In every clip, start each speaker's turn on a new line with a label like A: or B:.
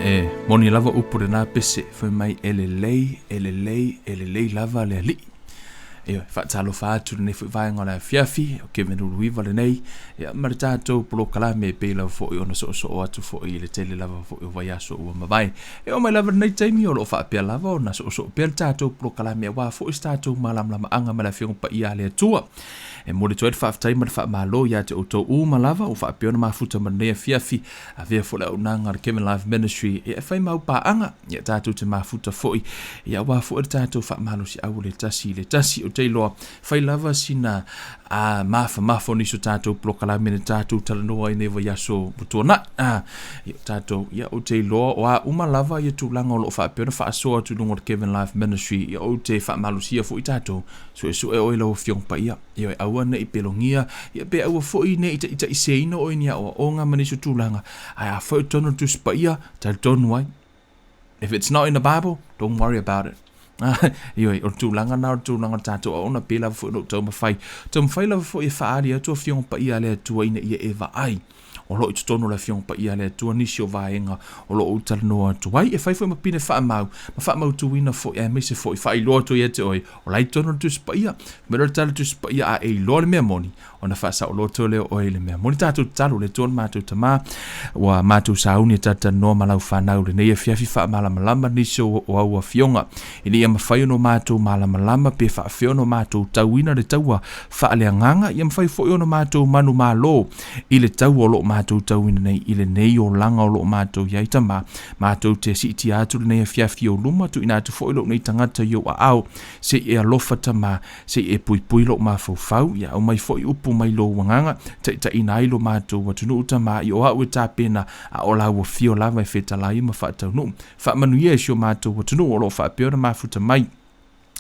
A: E moni lava upu lena pese, fai mai e lelei, e lelei, e lelei lava le Alii. Ioe, faatalofa atu lenei foi vaega o le afiafi, o Kevin Uluiva lenei, ia ma le tatou polokalame e pei lava foi ona soosoo atu foi i le tele lava foi o vaiaso ua mavae. E oo mai lava lenei taimi o lo o faapea lava ona soosoo pea le tatou polokalame aua foi se tatou malamalamaaga ma le Afioga Paia a le Atua. E momoli atu ai le faafetai ma le faamalo ia te outou uma lava ua faapea ona mafuta ma lenei afiafi. Avea foi le auaunaga a le Kevin Life Ministry e fai mau paaga ia tatou te mafuta foi ia aua foi le tatou faamalosiau le tasi i le tasi. Ou te iloa fai lava sina a mafamafa o nisi o tatou polokalame na tatou talanoa ai nei vaiaso ua tuanai. A, ia tatou, ia ou te iloa o a uma lava ia tulaga o lo o faapea ona faasoa atu i luga o le Kevin Life Ministry, ia ou te faamalosia foi tatou, suesue oe lau Afioga Paia, ioe, aua ne i pelogia, ia pe aua foi ne i taitaiseina oe i ni aoaoga ma nisi o tulaga, ae a foi tonu le Tusi Paia, talitonu ai. If it's not in the Bible, don't worry about it. Ioe, o le tulaga na o le tulaga o le tatou aoga, pei lava foi ona ou taumafai. Taumafai lava foi e faaali atu Afioga Paia a le Atua ina ia e vaai. O lo o i totonu o le Afioga Paia a le Atua nisi o vaega o lo o ou talanoa atu ai. E fai foi ma pine faamau, ma faamautuina foi, aemaise foi faailoa atu ia te oe, o la i totonu o le Tusi Paia. Mai loa le tala Tusi Paia a e iloa le mea moni, ona faasaoloto lea o oe i le mea moni. Tatou tatalo, le Atua le matou Tama, ua matou sauni e talatalanoa ma lau fanau lenei afiafi faamalamalama nisi o au afioga, ina ia mafai ona matou malamalama pe faafefea ona matou tauina le taua faaleagaga, ia mafai foi ona matou manumalo i le taua o lo o matou tauina nei i lenei olaga o lo o matou i ai. Tama, matou te siitia atu lenei afiafi i ou luma, tuuina atu foi lou nei tagata i ou aao, se i e alofa Tama, se i e puipui lou mafaufau, ia aumai foi upu mai lou agaga, taitaiina ai lo matou atunuu Tama, i o au e tapena, a o lau afio lava e fetalai ma faataunuu. Faamanuia i si o matou atunuu o lo o faapea ona mafuta mai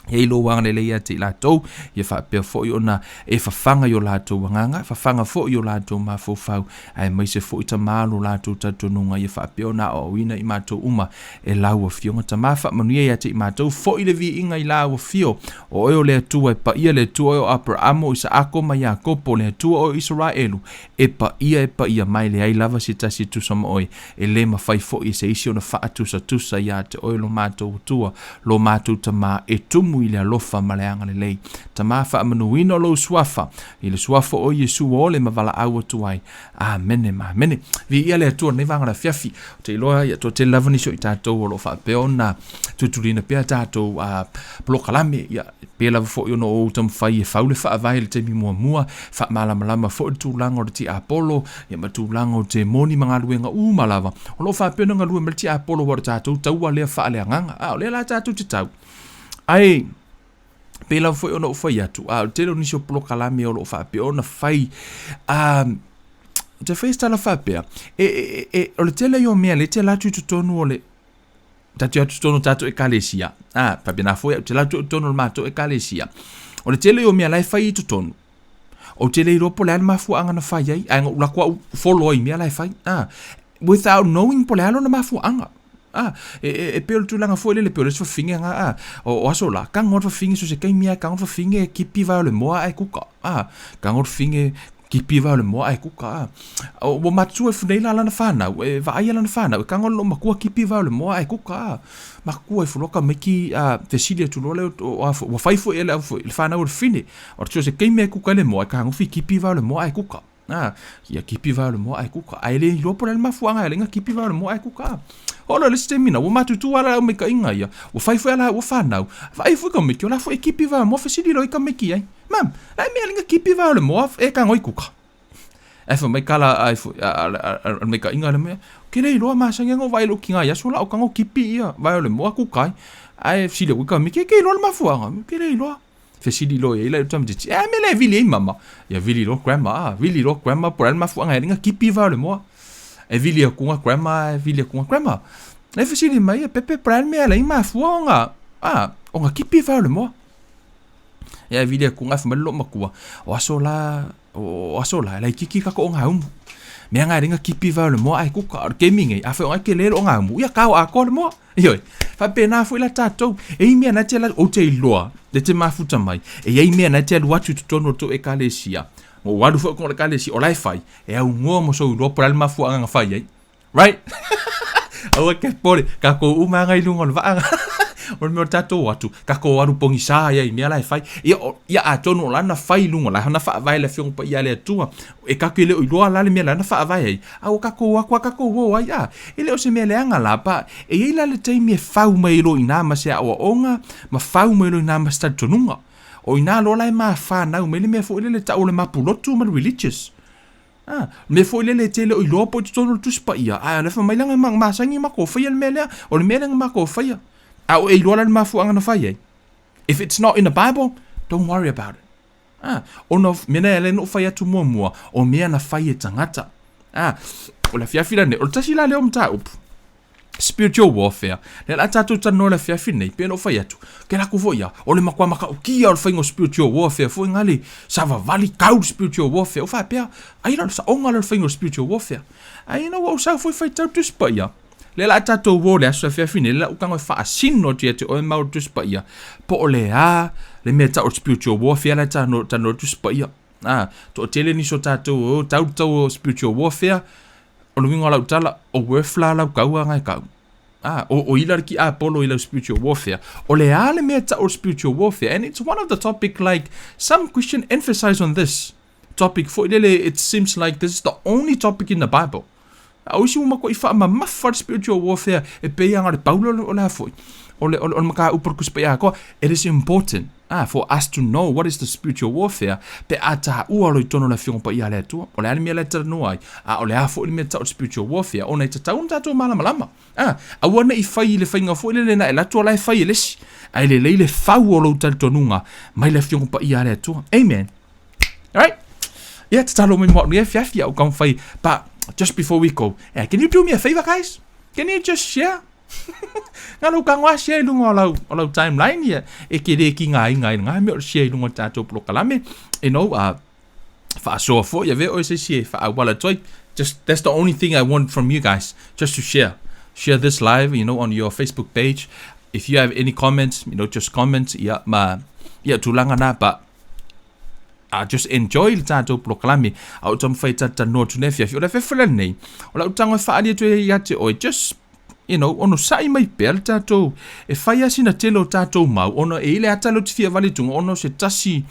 A: e i lou agalelei ia te i latou, ia faapea foi ona e fafaga i o latou agaga, fafaga foi i o latou mafaufau, aemaise foi Tama lo latou talitonuga, ia faapea ona aoaoina i matou uma e lau Afioga. Tama, faamanuia ia te i matou, foi le viiga i lau Afio, o oe o le Atua e paia, le Atua oe o Aperamo, o Isaako ma Iakopo, le Atua oe o Isaraelu, e paia e paia mai, leai lava se tasi e tusa ma oe, E le mafai foi e se isi ona faatusatusa ia te oe lo matou Atua, lo matou Tama, e tumu i le alofa ma le agalelei. Tama, faamanuina lou suafa, i le suafa o Iesu ua ole ma valaau atu ai. Amene ma amene. Viia le Atua lenei vaega o le afiafi. Ou te iloa ia toatele lava nisi o i tatou o lo o faapea ona tulituliina pea tatou polokalame, ia pei lava foi ona ou taumafai e fau le faavae i le taimi muamua, faamalamalama foi le tulaga o le tiapolo, ia ma tulaga o temoni ma galuega uma lava o lo o faapea ona galue mai le tiapolo aua o le tatou taua lea faaleagaga. A o lea la tatou te tau. Ae pei lava foi ona ou fai atu, a o le tele o nisi o polokalame o lo o faapea ona fai, a ou te fai se tala faapea, e, e, e, o le tele ia o mea lea e te alu atu i totonu o le tatou atu totonu o tatou ekalesia, a faapena foi au te alu atu i totonu o le matou ekalesia, o le tele ia o mea la e fai i totonu, ou te le iloa po o le a le mafuaaga na fai ai, ae na ou alu atu au follow ai i mea la e fai, a without knowing po o le a lona mafuaaga. A, e, e, e pei o le tulaga foi lele, pei o le isi fafine na, a, o, o aso la, tago le fafine, so se taimi lava e tago le fafine e kipi vae o le moa ae kuka, a, tago le fafine kipi vae o le moa ae kuka, a. Ua matutua ifo nei la lana fanau, e vaaia lana fanau, e tago le loomatua kipi vae o le moa ae kuka, a. Matutua ifo loa tamaiti, a, fesili atu loa lea, o, a, ua fai foi e le au foi, le fanau a le fafine, o le so se taimi lava e kuka ai le moa, e tagofi kipi vae o le moa ae kuka. A, ia kipi vae o le moa ae kuka. Ae le iloa po o le a le mafuaaga e ala ai ona kipi vae o le moa ae kuka. A. Oo loa i le isi taimi na, ua matutu lava la le aumaitaiga ia, ua fai foi a laua fanau, vaai foi tamaiti, o la foi e kipi vae o le moa, fesili loa i tamaiti ai, Mam, la e mea e ala ai ona kipi vae o le moa e tago i kuka? Ae fai mai tala a le maitaiga lea, Ou te le iloa, masani lava ona ou vaai i lou tina i aso la o tago kipi ia vae o le moa kuka ai. Ae fesili atu i tamaiti, e te iloa le mafuaaga? Ou te le iloa. Fesili loa i ai le tamaitiiti, e a mea la e vili ai mama? Ia vili loa grandma, ah, vili loa grandma po o le a le mafuaaga e ala ai ona kipi vae o le moa. E vili atu ga grandma, e vili atu ga grandma. E fesili mai, e Pepe po o le a le mea e ala ai mafua ona, ah, ona kipi vae o le moa. Ia e vili atu ga fai mai le loomatua, o aso la, o aso la, e laitiiti tatou ogaumu. Mea na e ala ai ona kipi vae o le moa ae kuka. O le taimi nei, afai o na e tele le ogaumu, ia kao atoa le moa. Ioe, faapena foi la tatou. E i ai mea na e te alu, ou te iloa, e te mafuta mai, e i ai mea na e te alu atu i totonu o le tou ekalesia. Na ou alu foi i totonu o le ekalesia, o la e fai, e aunoa ma sou iloa po o le a le mafuaaga na fai ai. Right? Aua e te popole, tatou uma lava i luga o le vaa. O le mea o le tatou o atu, tatou alu pogisa ai i mea la e fai. Ia, ia atonu o la na fai i luga, o la na faavae e le Afioga Paia a le Atua. E tatou te le o iloa la le mea la na faavae ai, a ua tatou o atu lava tatou o ai. A, e le o se mea leaga la, but e i ai la le taimi e fau mai ai loa i ina ma se aoaoga, ma fau mai loa i ina ma se talitonuga. O i ina loa la e mafanau mai le mea foi lele e tau o le mapulotu ma le religious. A, mea foi lele e te le o iloa po o i totonu o le Tusi Paia, ae o lea fai mai leaga e masani matou faia le mea lea, o le mea lea na matou faia. A ua e iloa la le mafuaaga na fai ai? If it's not in the Bible, don't worry about it. A, ona o mea na lea na ou fai atu muamua, o mea na fai e tagata. A, o le afiafi lenei, o le tasi la lea o mataupu, spiritual warfare. Lea la tatou talanoa i le afiafi nei, pei ona ou fai atu, ke laku foi ia, o le matua matautia o le faiga o spiritual warfare foi nga le savavali tau le spiritual warfare. O faapea, ai la o le saoga lea o le faiga o spiritual warfare. Ai ina ua ou sau foi faitau Tusi Paia, lea la tatou o le aso afiafi nei, lea la ou tago e faasino atu ia te oe ma o le Tusi Paia, po o le a le mea tau o le spiritual warfare la e talanoa le Tusi Paia. Ah, toatele nisi o tatou o tau le tau o spiritual warfare, O le uiga o lau tala, o worth la lau kaua nga e kau. Ah, o, o ila le ki Apollo i lau spiritual warfare. O le a le mea tau o spiritual warfare. And it's one of the topic like, some Christian emphasize on this topic foi lele, it seems like this is the only topic in the Bible. A o isi ua matuai faamamafa le spiritual warfare e pei lava na o le Paulo o le a foi. O le, o le, o le mataupu o le Tusi Paia atoa. It is important. Ah, for us to know what is the spiritual warfare, pe a taua loa i totonu o le Afioga Paia a le Atua, o le a le mea la e talanoa ai, a o le a foi le mea tau o le spiritual warfare, ona e tatau ona tatou malamalama. Ah, aua ne i fai i le faiga foi lele na e alu atu o la e fai e le isi, ae lelei le fau o lou talitonuga mai le Afioga Paia a le Atua. Amen. Alright? Ia, tatalo mai mo au nei afiafi a o taumafai. But, just before we go, eh, can you do me a favor, guys? Can you just share? Ngā lau ka ngā share i lunga o lau, o lau timeline ia, e ke le ki ngā inga i ngā mea o le share i lunga o tātou polokalame, you know, whaasoa foi, ave oe se isi e whaawala toi. Just, that's the only thing I want from you guys, just to share. Share this live, you know, on your Facebook page. If you have any comments, you know, just comment, ia, ma, ia, tūlanga nā, but, just enjoy le tātou polokalame a o taumafai e talatalanoa atu nei afiafi. O le afiafi lenei, o lau tago e faaali atu ai ia te oe, just, you know, onosai mai pea le tātou, e fai lava sina tele o tātou mau, ona e i le ata lea ou te fia vale i tuga, ona o se tasi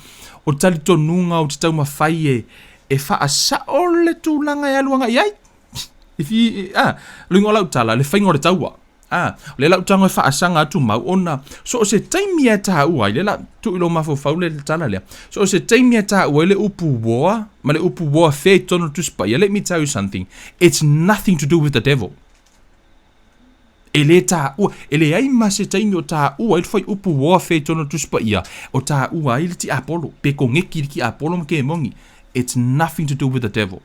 A: o talitonuga ou te taumafai e, e faasao le tulaga e alu agai ai. If you, ah, luga o lau tala, le faiga o le taua. A, o lea la ou tago e faasaga atu mau, ona so o se taimi e taua ai, lea la tuu i lou mafaufau le tala lea, so o se taimi e taua ai le upu war, ma le upu warfare i totonu o le Tusi Paia, let me tell you something, it's nothing to do with the devil. E le taua, e leai ma se taimi o taua ai le fuaiupu warfare i totonu o le Tusi Paia, o taua ai le tiapolo, pe koneki le tiapolo ma kemoni. It's nothing to do with the devil.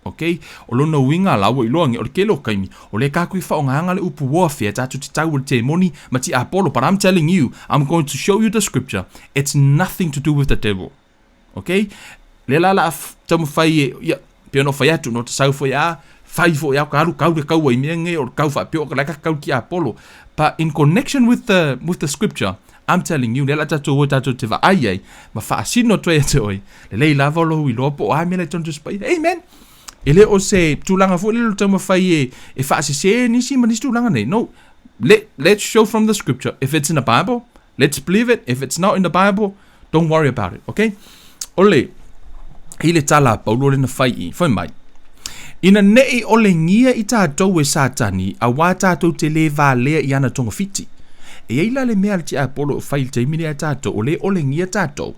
A: Ok, o lona uiga la ua iloa nge o le tele o taimi, o lea tatou i faaaogaina le upu warfare tatou te tau i le temoni ma tiapolo, but I'm telling you, I'm going to show you the scripture, it's nothing to do with the devil. Ok, lea la la taumafai e, ia, pei ona ou fai atu, no te sau foi a, fai foi au ka alu kau le kaua i mea nei o le kau faapea o ka la ka kau tiapolo. But in connection with the, with the scripture, I'm telling you, lea la tatou o tatou te vaai ai, ma faasino atu ai ia te oe, lelei lava lou iloa po o a mea la i totonu o Tusi Paia. Amen! E le o se tulaga foi lele o le taumafai e, e faasese nisi ma nisi tulaga nei. No. Let, let's show from the scripture. If it's in the Bible, let's believe it. If it's not in the Bible, don't worry about it. Okay? O le, i le tala a Paulo le na fai i, fai mai, Ina neʻi ʻolegia i tātou e Satani, auā tātou te lē valea i ana togafiti. E i ai la le mea a le tiapolo e fai i le taimi nei a tātou, o lē ʻolegia tātou,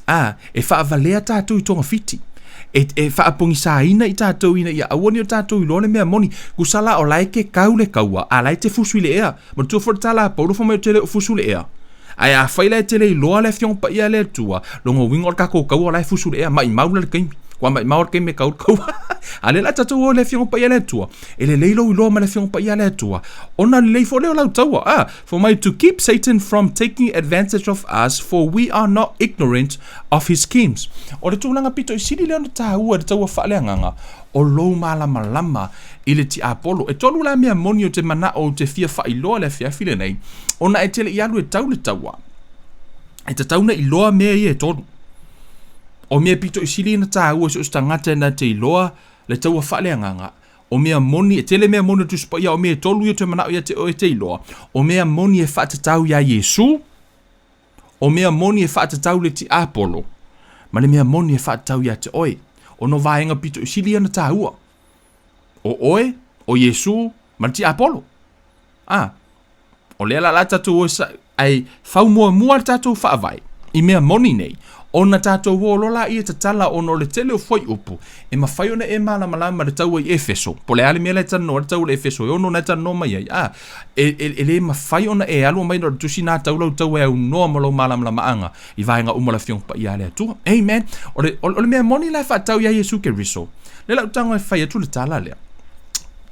A: ā, e faavalea tātou i togafiti, e, e faapogisaina i tātou ina ia aua nei o tātou iloa le mea moni. Kusa la o la e ke kau le kaua, a la e te fusu i le ea. Manatua foi le tala a Paulo fai mai ou te le o fusu i le ea. Ae afai la e te le iloa le Afioga Paia a le Atua, lona uiga o le tatou taua la e fusu i le ea, maimau la le taimi. Kua maimau le taimi e kau le taua. A lea la tatou o i le Afioga Paia a le Atua, e lelei lou iloa ma le Afioga Paia a le Atua, ona lelei foi lea o lau taua. Ah, for mai to keep Satan from taking advantage of us, for we are not ignorant of his schemes. O le tulaga pito i sili lea ona taua i le taua faaleagaga, o lou malamalama i le tiapolo. E tolu la mea moni o te manao ou te fia faailoa i le afiafi lenei, ona e te le i alu e tau le taua, e tatau ona iloa mea ia e tolu. O mea pito i sili ona taua i so o se tagata na te iloa le taua faaleagaga, O mea moni, e tele mea moni o le Tusi Paia, o mea e tolu ia ou te manao ia te oe e te iloa, o mea moni e faatatau iā Iesu, o mea moni e faatatau i le tiapolo, ma le mea moni e faatatau ia te oe. Ona o vaega pito i sili ia ona taua, o oe, o Iesu, ma le tiapolo. A, o lea la o le a tatou o ae fau muamua le tatou faavae i mea moni nei, ona tatou o loa laia e tatala ona o le tele o fuaiupu e mafai ona e malamalama i le taua i Efeso, po o le a le mea la e talanoa ai le taua i le Efeso e ono na e talanoa mai ai, a, e, e, e le mafai ona e alu mai na o le tusi na tau lau taua e aunoa ma lou malamalamaaga i vaega uma o le Afioga Paia a le Atua. Amen. O le, o, o le mea moni la e faatatau ia Iesu Keriso, lea la ou tago e fai atu le tala lea.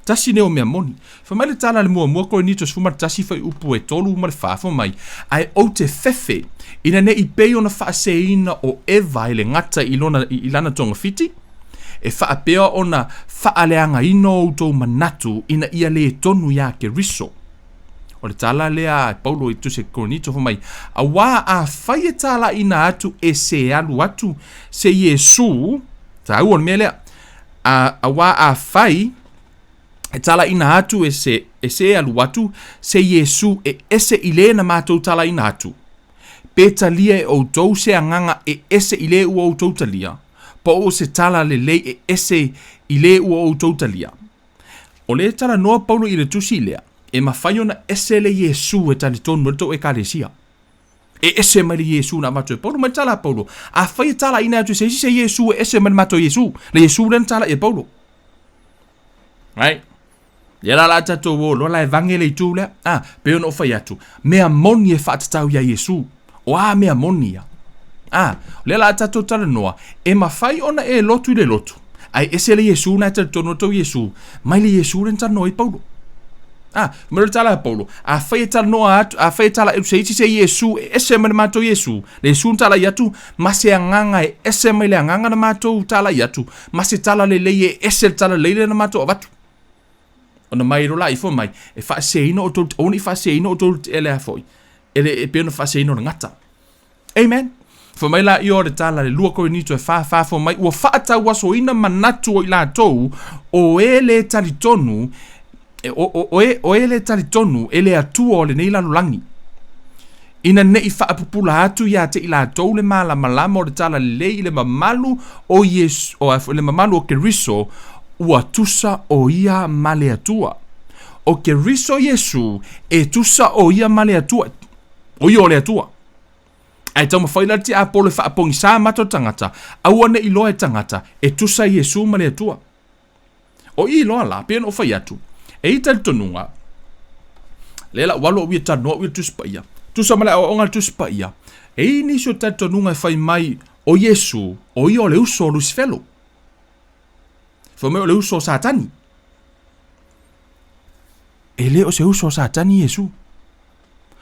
A: Tasi lea o mea moni. Fai mai le tala a le muamua Korinito 11 fuaiupu e 3 ma le 4, fai mai, Ae ou te fefe, ina ne i pei ona faaseseina o Eva e le gata i, lona, i lana togafiti, e faapea ona faaleagaina o outou manatu ina ia le tonu iā Keriso. O le tala lea a Paulo i tusi a Korinito, fai mai, Auā afai e talaiina atu e se alu atu se Iesū, taua le mea lea, a, auā afai e talaina atu e se, e se alu atu se Iesū e ese i le na matou talaina atu. Pe talia e outou se agaga e ese i le ua outou talia, po o se tala lelei e ese i le ua outou talia. O le talanoa Paulo i le tusi lea, e mafai ona ese le Iesū e talitonu ai le tou Ekalesia. E ese mai le Iesū na avatu e Paulo, mai le tala a Paulo. Afai e talaina atu e se isi se Iesū e ese mai le matou Iesū, le Iesū lea na talai e Paulo. Right? Ia la la tatou o loa la e vange le itu lea. Ah, pei ona ou fai atu, mea moni e faatatau iā Iesu. O a mea moni ia? Ah, o lea la tatou talanoa, e mafai ona e lotu i le lotu, ae ese le Iesu na e talitonu atu au Iesu, mai le Iesu lea na talanoa ai Paulo. Ah, mai le tala a Paulo, afai e talanoa atu, afai e tala atu se isi se Iesu e ese mai le matou Iesu, le Iesu na talai atu, ma se agaga e ese mai le agaga na matou talai atu, ma se tala lelei e ese le tala lelei lea na matou avatu. Ona mai loa la ifo mai, e faaseseina outou, aua ne i faaseseina outou e le a foi, e le e pei ona faaseseina o le gata. Amen. Fai mai la ia o le tala le 2 Korinito e 4 4 fai mai ua faatauasoina manatu o i latou o e le talitonu o, o, o, e, o e le talitonu e le Atua o lenei lalolagi, ina ne i faapupula atu ia te i latou le malamalama o le tala lelei i le mamalu o Iesu, o, le mamalu o Keriso, ua tusa o ia ma le Atua. O Keriso Iesu e tusa o ia ma le Atua, o ia o le Atua. Ae taumafai la le tiapolo e faapogisā mata o tagata, aua ne i loa e tagata e tusa Iesu ma le Atua. O i loa la, pei ona ou fai atu, e i talitonuga, lea la ua alu au ia talanoa au ia i le Tusi Paia, tusa ma le aoaoga a le Tusi Paia, e i nisi o talitonuga e fai mai, o Iesu, o ia o le uso o Lusifelo. Fai mai o le uso o Satani. E le o se uso o Satani Iesu.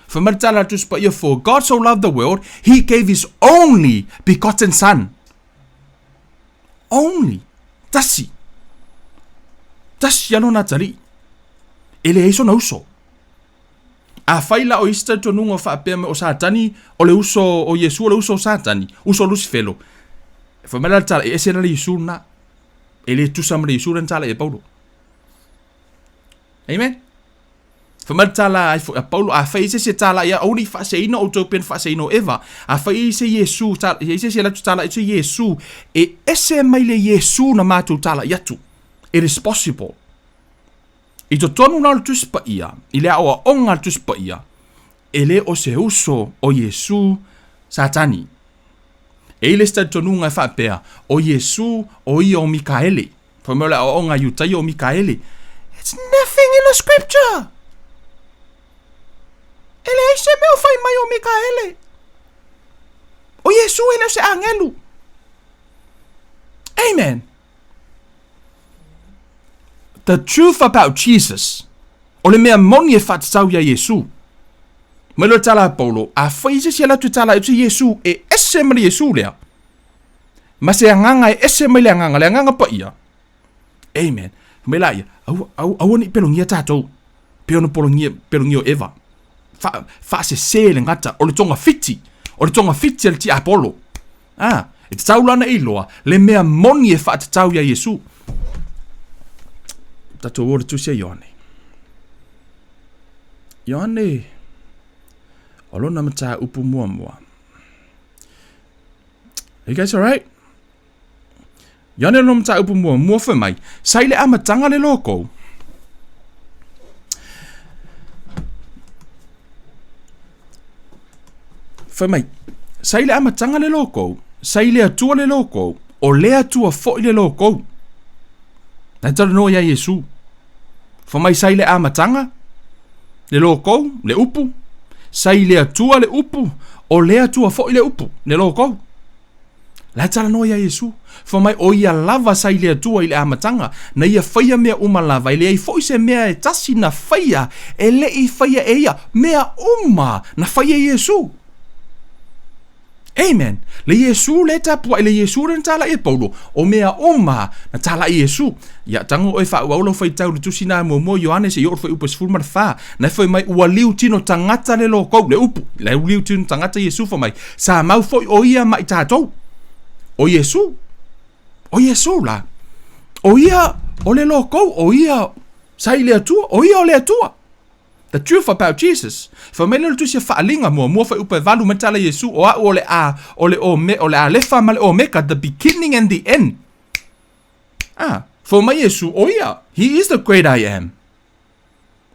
A: Fai mai le tala a le Tusi Paia, For God so loved the world, he gave his only begotten son. Only. Tasi. Tasi lava lona atalii. E leai sona uso. Afai la o isi talitonuga o faapea mai o Satani o le uso o Iesu o le uso o Satani, uso o Lusifelo, fai mai la le tala, e ese la le Iesu lena. E le tusa ma le Iesu lea na tala i ai Paulo. Amen. Fai mai le tala ai foi a Paulo, afai e se isi e tala ia, aua ne i faaseseina outou pei ona faaseseina o Eva. Afai e i ai se Iesu, e i ai se isi e alu atu tala i se Iesu, e ese mai le Iesu na matou talai atu. It is possible. I totonu la o le Tusi Paia, i le aoaoga a le Tusi Paia, e le o se uso o Iesu Satani. E i le isi talitonuga e faapea, o Iesu o ia o Mikaele. Fai mai o le aoaoga a Iutaia o Mikaele. It's nothing in the scripture! E leai se mea o fai mai o Mikaele. O Iesu e le o se agelu. Amen. The truth about Jesus, o le mea moni e faatatau iā Iesu. Mai loa le tala a Paulo, afai se isi e alu atu e tala atu se Iesu e ese ma le Iesu lea, ma se agaga e ese mai le agaga, le agaga paia. Amen. Fai mai laia, aua, aua, aua ne i pelogia tatou, pei ona pologia, pelogia o Eva. Fa, faasese le gata, o le togafiti, o le togafiti a le tiapolo. Ah, e tatau la ona e iloa le mea moni e faatatau iā Iesu. Tatou o le tusi a Ioane. Ioane, o lona mataupu muamua. Are you guys alright? Ioane o lona mataupu muamua fai mai, sa i le amataga le logou. Fai mai, sa i le amataga le logou, sa i le Atua le logou, o le Atua foi le logou. Na talanoa ia Iesu. Fai mai sa i le amataga le logou, le upu, sa i le Atua le upu, o le Atua foi le upu, le logou. La e talanoa ia Iesu. Fai mai, o ia lava sa i le Atua i le amataga, na ia faia mea uma lava, e leai foi se mea e tasi na faia e le i faia e ia, mea uma na faia e Iesu. Amen. Le Iesu le tapuai, le Iesu le na talai e Paulo, o mea uma na talai e Iesu. Ia tago oe faaauau lau faitau i le tusi na muamua Ioane seia oo i le fuaiupu e 14. Na fai mai ua liu tino tagata le logou, le upu, le liu tino tagata Iesu fai mai, sa mau foi o ia ma i tatou. O Iesu, o Iesu la. O ia o le logou, o ia sa i le Atua, o ia o le Atua. The truth about Jesus. Fai mai lea o le tusi a Faaaliga muamua fuaiupu e 8 mai tala Iesu, o au o le A, o le Ome, o le Alefa ma le Omeka, the beginning and the end. Ah, fai mai Iesu, o ia, he is the great I am.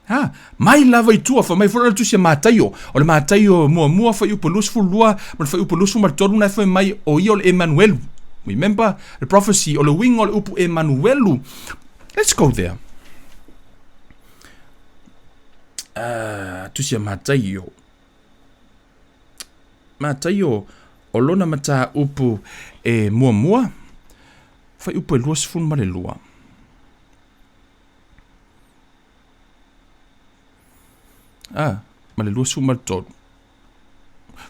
A: Ha, mai lava i tua, fai mai foi le tusi a Mataio, o le Mataio muamua fuaiupu 22 ma le fuaiupu 23 na fai mai o ia o le Emanuelu. Remember the prophecy o le uiga o le upu Emanuelu. Let's go there. Uh, tusi a Mataio. Mataio o lona mataupu e muamua, fuaiupu e 22. Ah, ma le 23.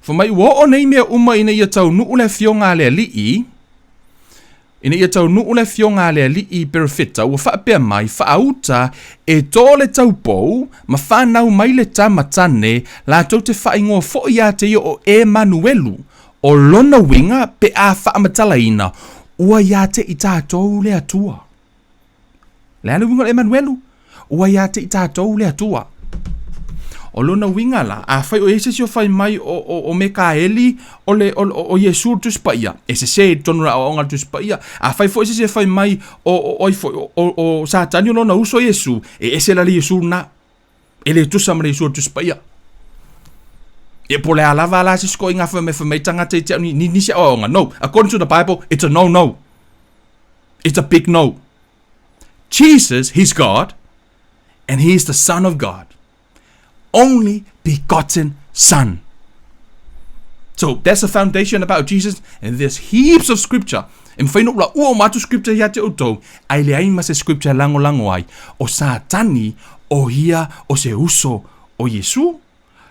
A: Fai mai ua oo nei mea uma ina ia taunuu le afioga a le Alii, ina ia taunuu le afioga a le Alii Perofeta, ua faapea mai, Faauta e to le taupou, ma fanau mai le tama tane, latou te faaigoa foi ia te ia o Emanuelu, o lona uiga pe a faamatalaina, ua ia te i tatou le Atua. Le a le uiga o le Emanuelu? Ua ia te i tatou le Atua. O lona uiga la, afai o i ai se isi o fai mai o, o, o Mekaeli o, le, o, o, o Iesu le Tusi Paia, e sese i totonu o le aoaoga a le Tusi Paia. Afai foi se isi e fai mai o, o, o, ai foi, o, o, o Satani o lona uso Iesu, e ese la le Iesu lena. E le tusa ma le Iesu o le Tusi Paia. Ia po o le a lava la se isi koiga fai mai fai mai tagata i te au ni, ni, nisi aoaoga. No, according to the Bible, it's a no no. It's a big no. Jesus, he's God, and he is the Son of God. Only begotten Son. So that's the foundation about Jesus, and there's heaps of scripture. E mafai ona ou laua uma atu scripture ia te outou, ae leai ma se scripture e lagolago ai, o Satani o ia o se uso o Iesu,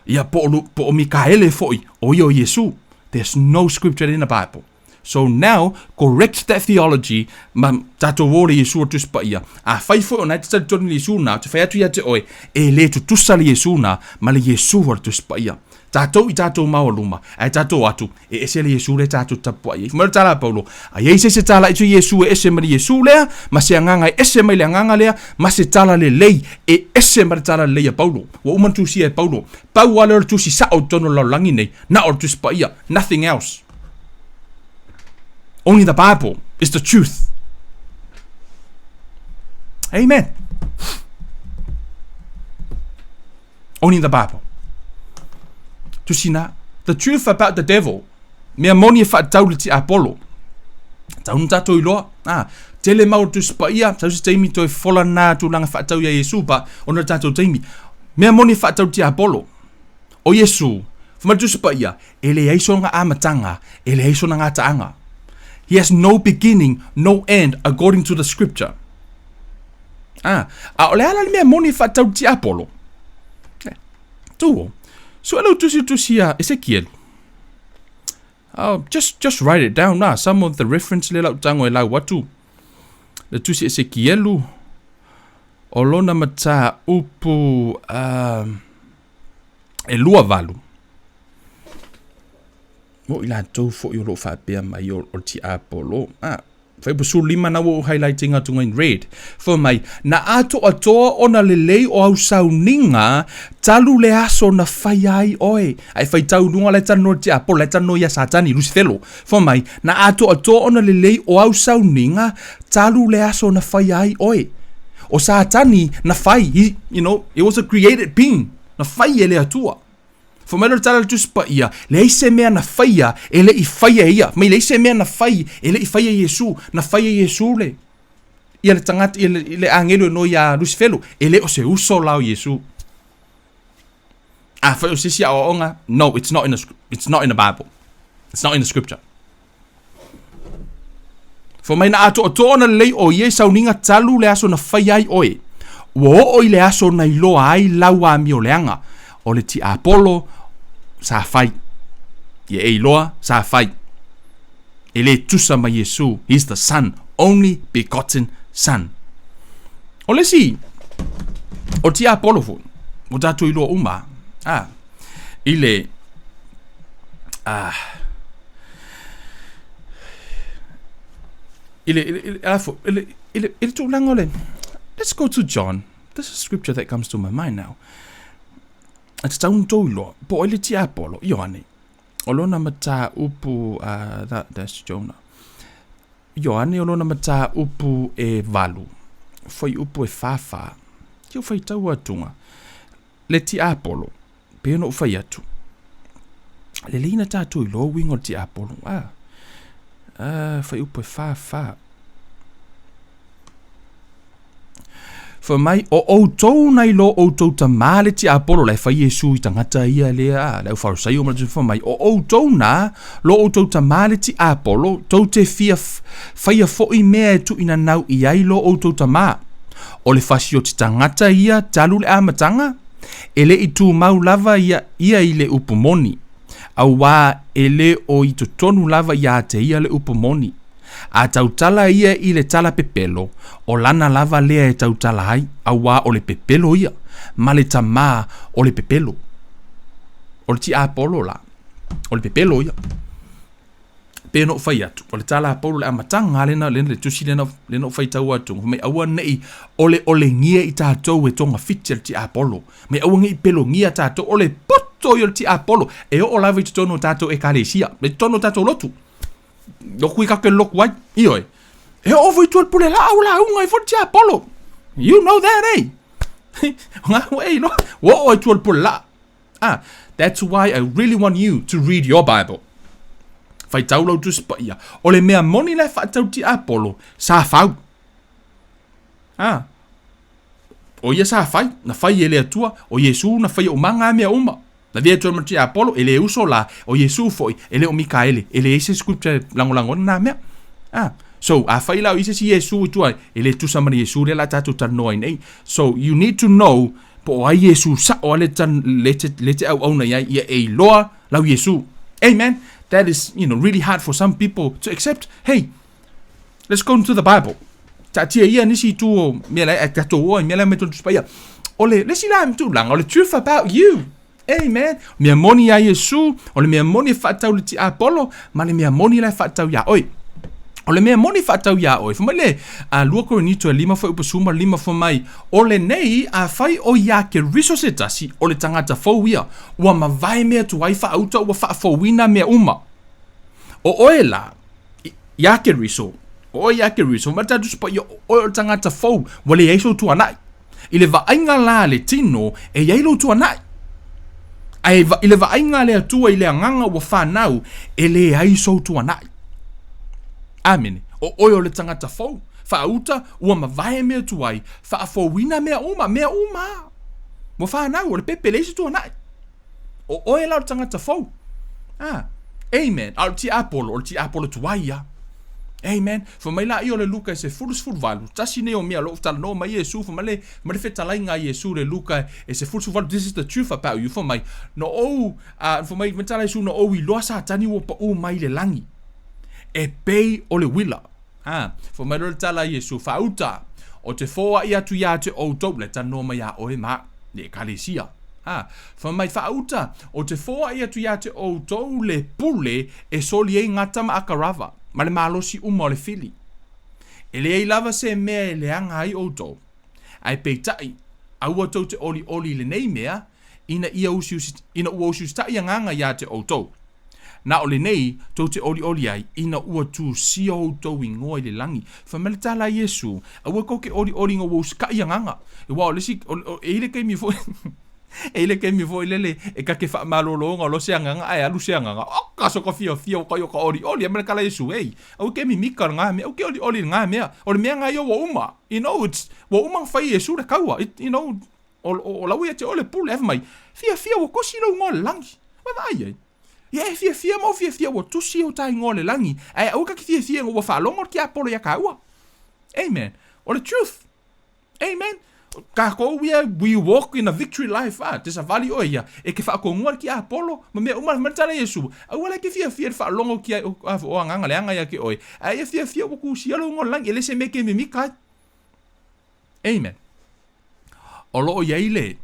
A: ia po o, po o Mikaele foi o ia o Iesu. There's no scripture in the Bible. So now, correct that theology, ma tatou o le Iesu o le Tusi Paia. Afai foi o na e te talitonu i le Iesu na, ou te fai atu ia te oe, e le tutusa le Iesu na ma le Iesu o le Tusi Paia. Tatou i tatou maualuma, ae tatou atu, e ese le Iesu lea tatou te tapuai ai. Fai mai le tala a Paulo, a i ai se isi e tala i Iesu e ese ma le Iesu lea, ma se agaga e ese mai le agaga lea, ma se tala lelei e ese ma le tala lelei a Paulo. Ua uma ona tusia e Paulo. Pau lava lea o le tusi sao i totonu o le lalolagi nei, na o le Tusi Paia, nothing else. Only the Bible is the truth. Amen. Only the Bible. Tusi na, the truth about the devil. Mea moni e faatatau le tiapolo. Tau na tatou iloa. Ah, tele mau o le Tusi Paia, sau se taimi toe fola na tulaga faatatau ia Iesu, ba, ona le tatou taimi. Mea moni e faatatau le tiapolo. O Iesu, fai mai le Tusi Paia, e leai sona amataga, e leai sona gataaga. He has no beginning, no end, according to the scripture. Ah, a o le a la le mea moni e faatatau le tiapolo? Eh, tuo. Sue lau tusi tusi a Esekielu. Oh, just, just write it down lah. Some of the reference le lau tango e lau atu. Le tusi Esekielu, o lona mataupu uh, e 28. Mo i latou foi o lo o faapea mai o, o le tiapolo. Ah, Fuaiupu 15 na ua ou highlight ina atu in red. Fai mai, na atoatoa ona lelei o au sauniga talu le aso na faia ai oe. A e faitau i luga la e talanoa i le tiapolo, la e talanoa ia Satani, Lusifelo. Fai mai, na atoatoa ona lelei o au sauniga talu le aso na faia ai oe. O Satani na fai, he, you know, it was a created being, na fai e le Atua. Fai mai lea o le tala a le Tusi Paia, leai se mea na faia e le i faia e ia. Fai mai leai se mea na fai e le i faia e Iesu. Na faia e Iesu le, ia le tagata, ia le, le agelu e noa iā Lusifelo. E le o se uso la o Iesu. Afai o se isi aoaoga, no, it's not in the, it's not in the Bible. It's not in the scripture. Fai mai na atoatoa ona lelei o ia i sauniga talu le aso na faia ai oe. Ua oo i le aso na iloa ai lau amioleaga, o le tiapolo sa fai. Ia e iloa sa fai. E le tusa ma Iesu. He is the son, only begotten son. O le isi, o le tiapolo foi, ua tatou iloa uma, a, i le, a, i le, i le, i le, i le, i le, i le tulaga o le, let's go to John. This is scripture that comes to my mind now. E tatau ona tou iloa, po o ai le tiapolo, Ioane. O lona mataupu, uh, that, that's Jonah. Ioane o lona mataupu e valu, fuaiupu e fāfā. Ki o faitau atuga, le tiapolo, pei ona ou fai atu, lelei na tatou iloa uiga o le tiapolo. Ah, ah, fuaiupu e fāfā. Fai mai, o outou na i lo outou tamā le tiapolo, la e fai Iesu i tagata ia lea, a, le au Farisaio ma le fai mai, o outou na lo outou tamā le tiapolo, tou te fia faia foʻi mea e tuuinanau i ai lo outou tamā. O le fasioti tagata ia talu le amataga, e le i tumau lava ia, ia i le upu moni, auā e le o i totonu lava iā te ia le upu moni. A tautala ia i le tala pepelo, o lana lava lea e tautala ai, auā o le pepelo ia, ma le tamā o le pepelo. O le tiapolo la, o le pepelo ia. Pei ona ou fai atu, o le tala a Paulo le amataga lena, lena le tusi lena, lena ou faitau atu, fai mai aua nei oleolengia i tatou e togafiti a le tiapolo. Mai aua nei pelogia tatou, o le poto ia o le tiapolo, e oo lava i totonu o tatou ekalesia, i totonu o tatou lotu. Loku i ka ke loku ai. Ioe. E oo foi tua le pule laau lauga ai foi le tiapolo. You know that, eh? Ngā ua e iloa. Ua oo ai tua le pule laa. Ah, that's why I really want you to read your Bible. Faitau lau Tusi Paia. O le mea moni la e faatau tiapolo, sa fau. Ah, o ia sa fai, na fai e le Atua, o Iesu na faia uma ngā mea uma. Na vea atu ai ma le tiapolo, e le uso la, o Iesu foi, e le o Mikaele, e leai se scripture e lagolago ana na mea. Ah, so, afai la o i se isi Iesu i tua, e le tusa ma le Iesu lea la tatou talanoa ai nei. So, you need to know po o ai Iesu sao a le, le, te, le te auauna i ai, ia e iloa lau Iesu. Amen. That is, you know, really hard for some people to accept. Hey, Let's go into the Bible. Taatia ia nisi itu o mea la e tatou o ai mea la me tonu paia. O le le isi la tulaga o le truth about you. Amen. Mea moni ia Iesu, o le mea moni e faatatau i le tiapolo, ma le mea moni la e faatatau iā oe. O le mea moni e faatatau iā oe, fai mai le a 2 Korinito e 5 fuaiupu 15 fai mai, o lenei afai o iā Keriso se tasi, o le tagata fou ia, ua mavae mea tuai faauta ua faafouina mea uma. O oe la, iā Keriso, o oe iā Keriso, ma le tatou Tusi Paia, o oe o le tagata fou, ua leai sou tuanai. I le vaaiga la a le tino, e i ai lou tuanai. Ae i le vaaiga a le Atua i le agaga ua fanau, e leai sou tuanai. Amene. O oe o le tagata fou, faauta, ua mavae mea tuai, faafouina mea uma, mea uma. Ua fanau, o le pepe, leai se tuanai. O oe la o le tagata fou. Ah, amen. A o le tiapolo, o le tiapolo tuai ia. Amen. Fai mai laia o le Luka e 18, tasi nei o mea o lo o talanoa mai Iesu, fai mai le, fai mai le fetalaiga a Iesu le Luka e 18, this is the truth about you, fai mai, na ou, uh, fai mai, fai mai tala Iesu, na ou iloa Satani ua paʻū mai i le lagi, e pei o le uila. A, fai mai loa le tala a Iesu, Faauta, o te foai atu iā te outou, le talanoa mai iā oe ma le ekalesia. A, fai mai, Faauta, o te foai atu iā te outou le pule e soli ai ngā tama a Karava, ma le malosi uma o le fili. E leai lava se mea e leaga ai outou, ae peitai, aua tou te olioli i lenei mea, ina ia usiusi, ina ua usiusitai agaga ia te outou. Na o lenei tou te olioli ai, ina ua tusia outou igoa i le lagi. Fai mai le tala a Iesu, aua tou te olioli ina ua usitai agaga. Aua o le isi, o, o, e i ai le taimi foi, e i ai le taimi foi lele e ta te faamalologa loa se agaga ae alu se agaga. Oka so ka fiafia ua tai o ka olioli. Fai mai le tala a Iesu, ei, aua e te mimita i lena mea, aua e te olioli i lena mea. O le mea lena ia ua uma. You know, it's, ua uma ona fai e Iesu le taua. It, you know, o, o, o la ua ia te oe le pule. Ae fai mai, fiafia ua tosi lou igoa i le lagi. Ua vaai ai. Ia e fiafia ma ou fiafia ua tusi ou ta igoa i le lagi, ae aua ta te fiafia ina ua faalogo le tiapolo ia tāua. Amen. O le truth. Amen. Kākou ia, we walk in a victory life. Ah, te savali oe ia, e ke whaakonua le tiapolo, ma mea uma, ma le tala Iesu. Aua la e te fiafia le faalogo ki ai, o, o agaga leaga ia ke oe. Ae ia fiafia ua tusia lou igoa i le lagi, e le se mea e ke mimika ai. Amen. O lo o i ai le,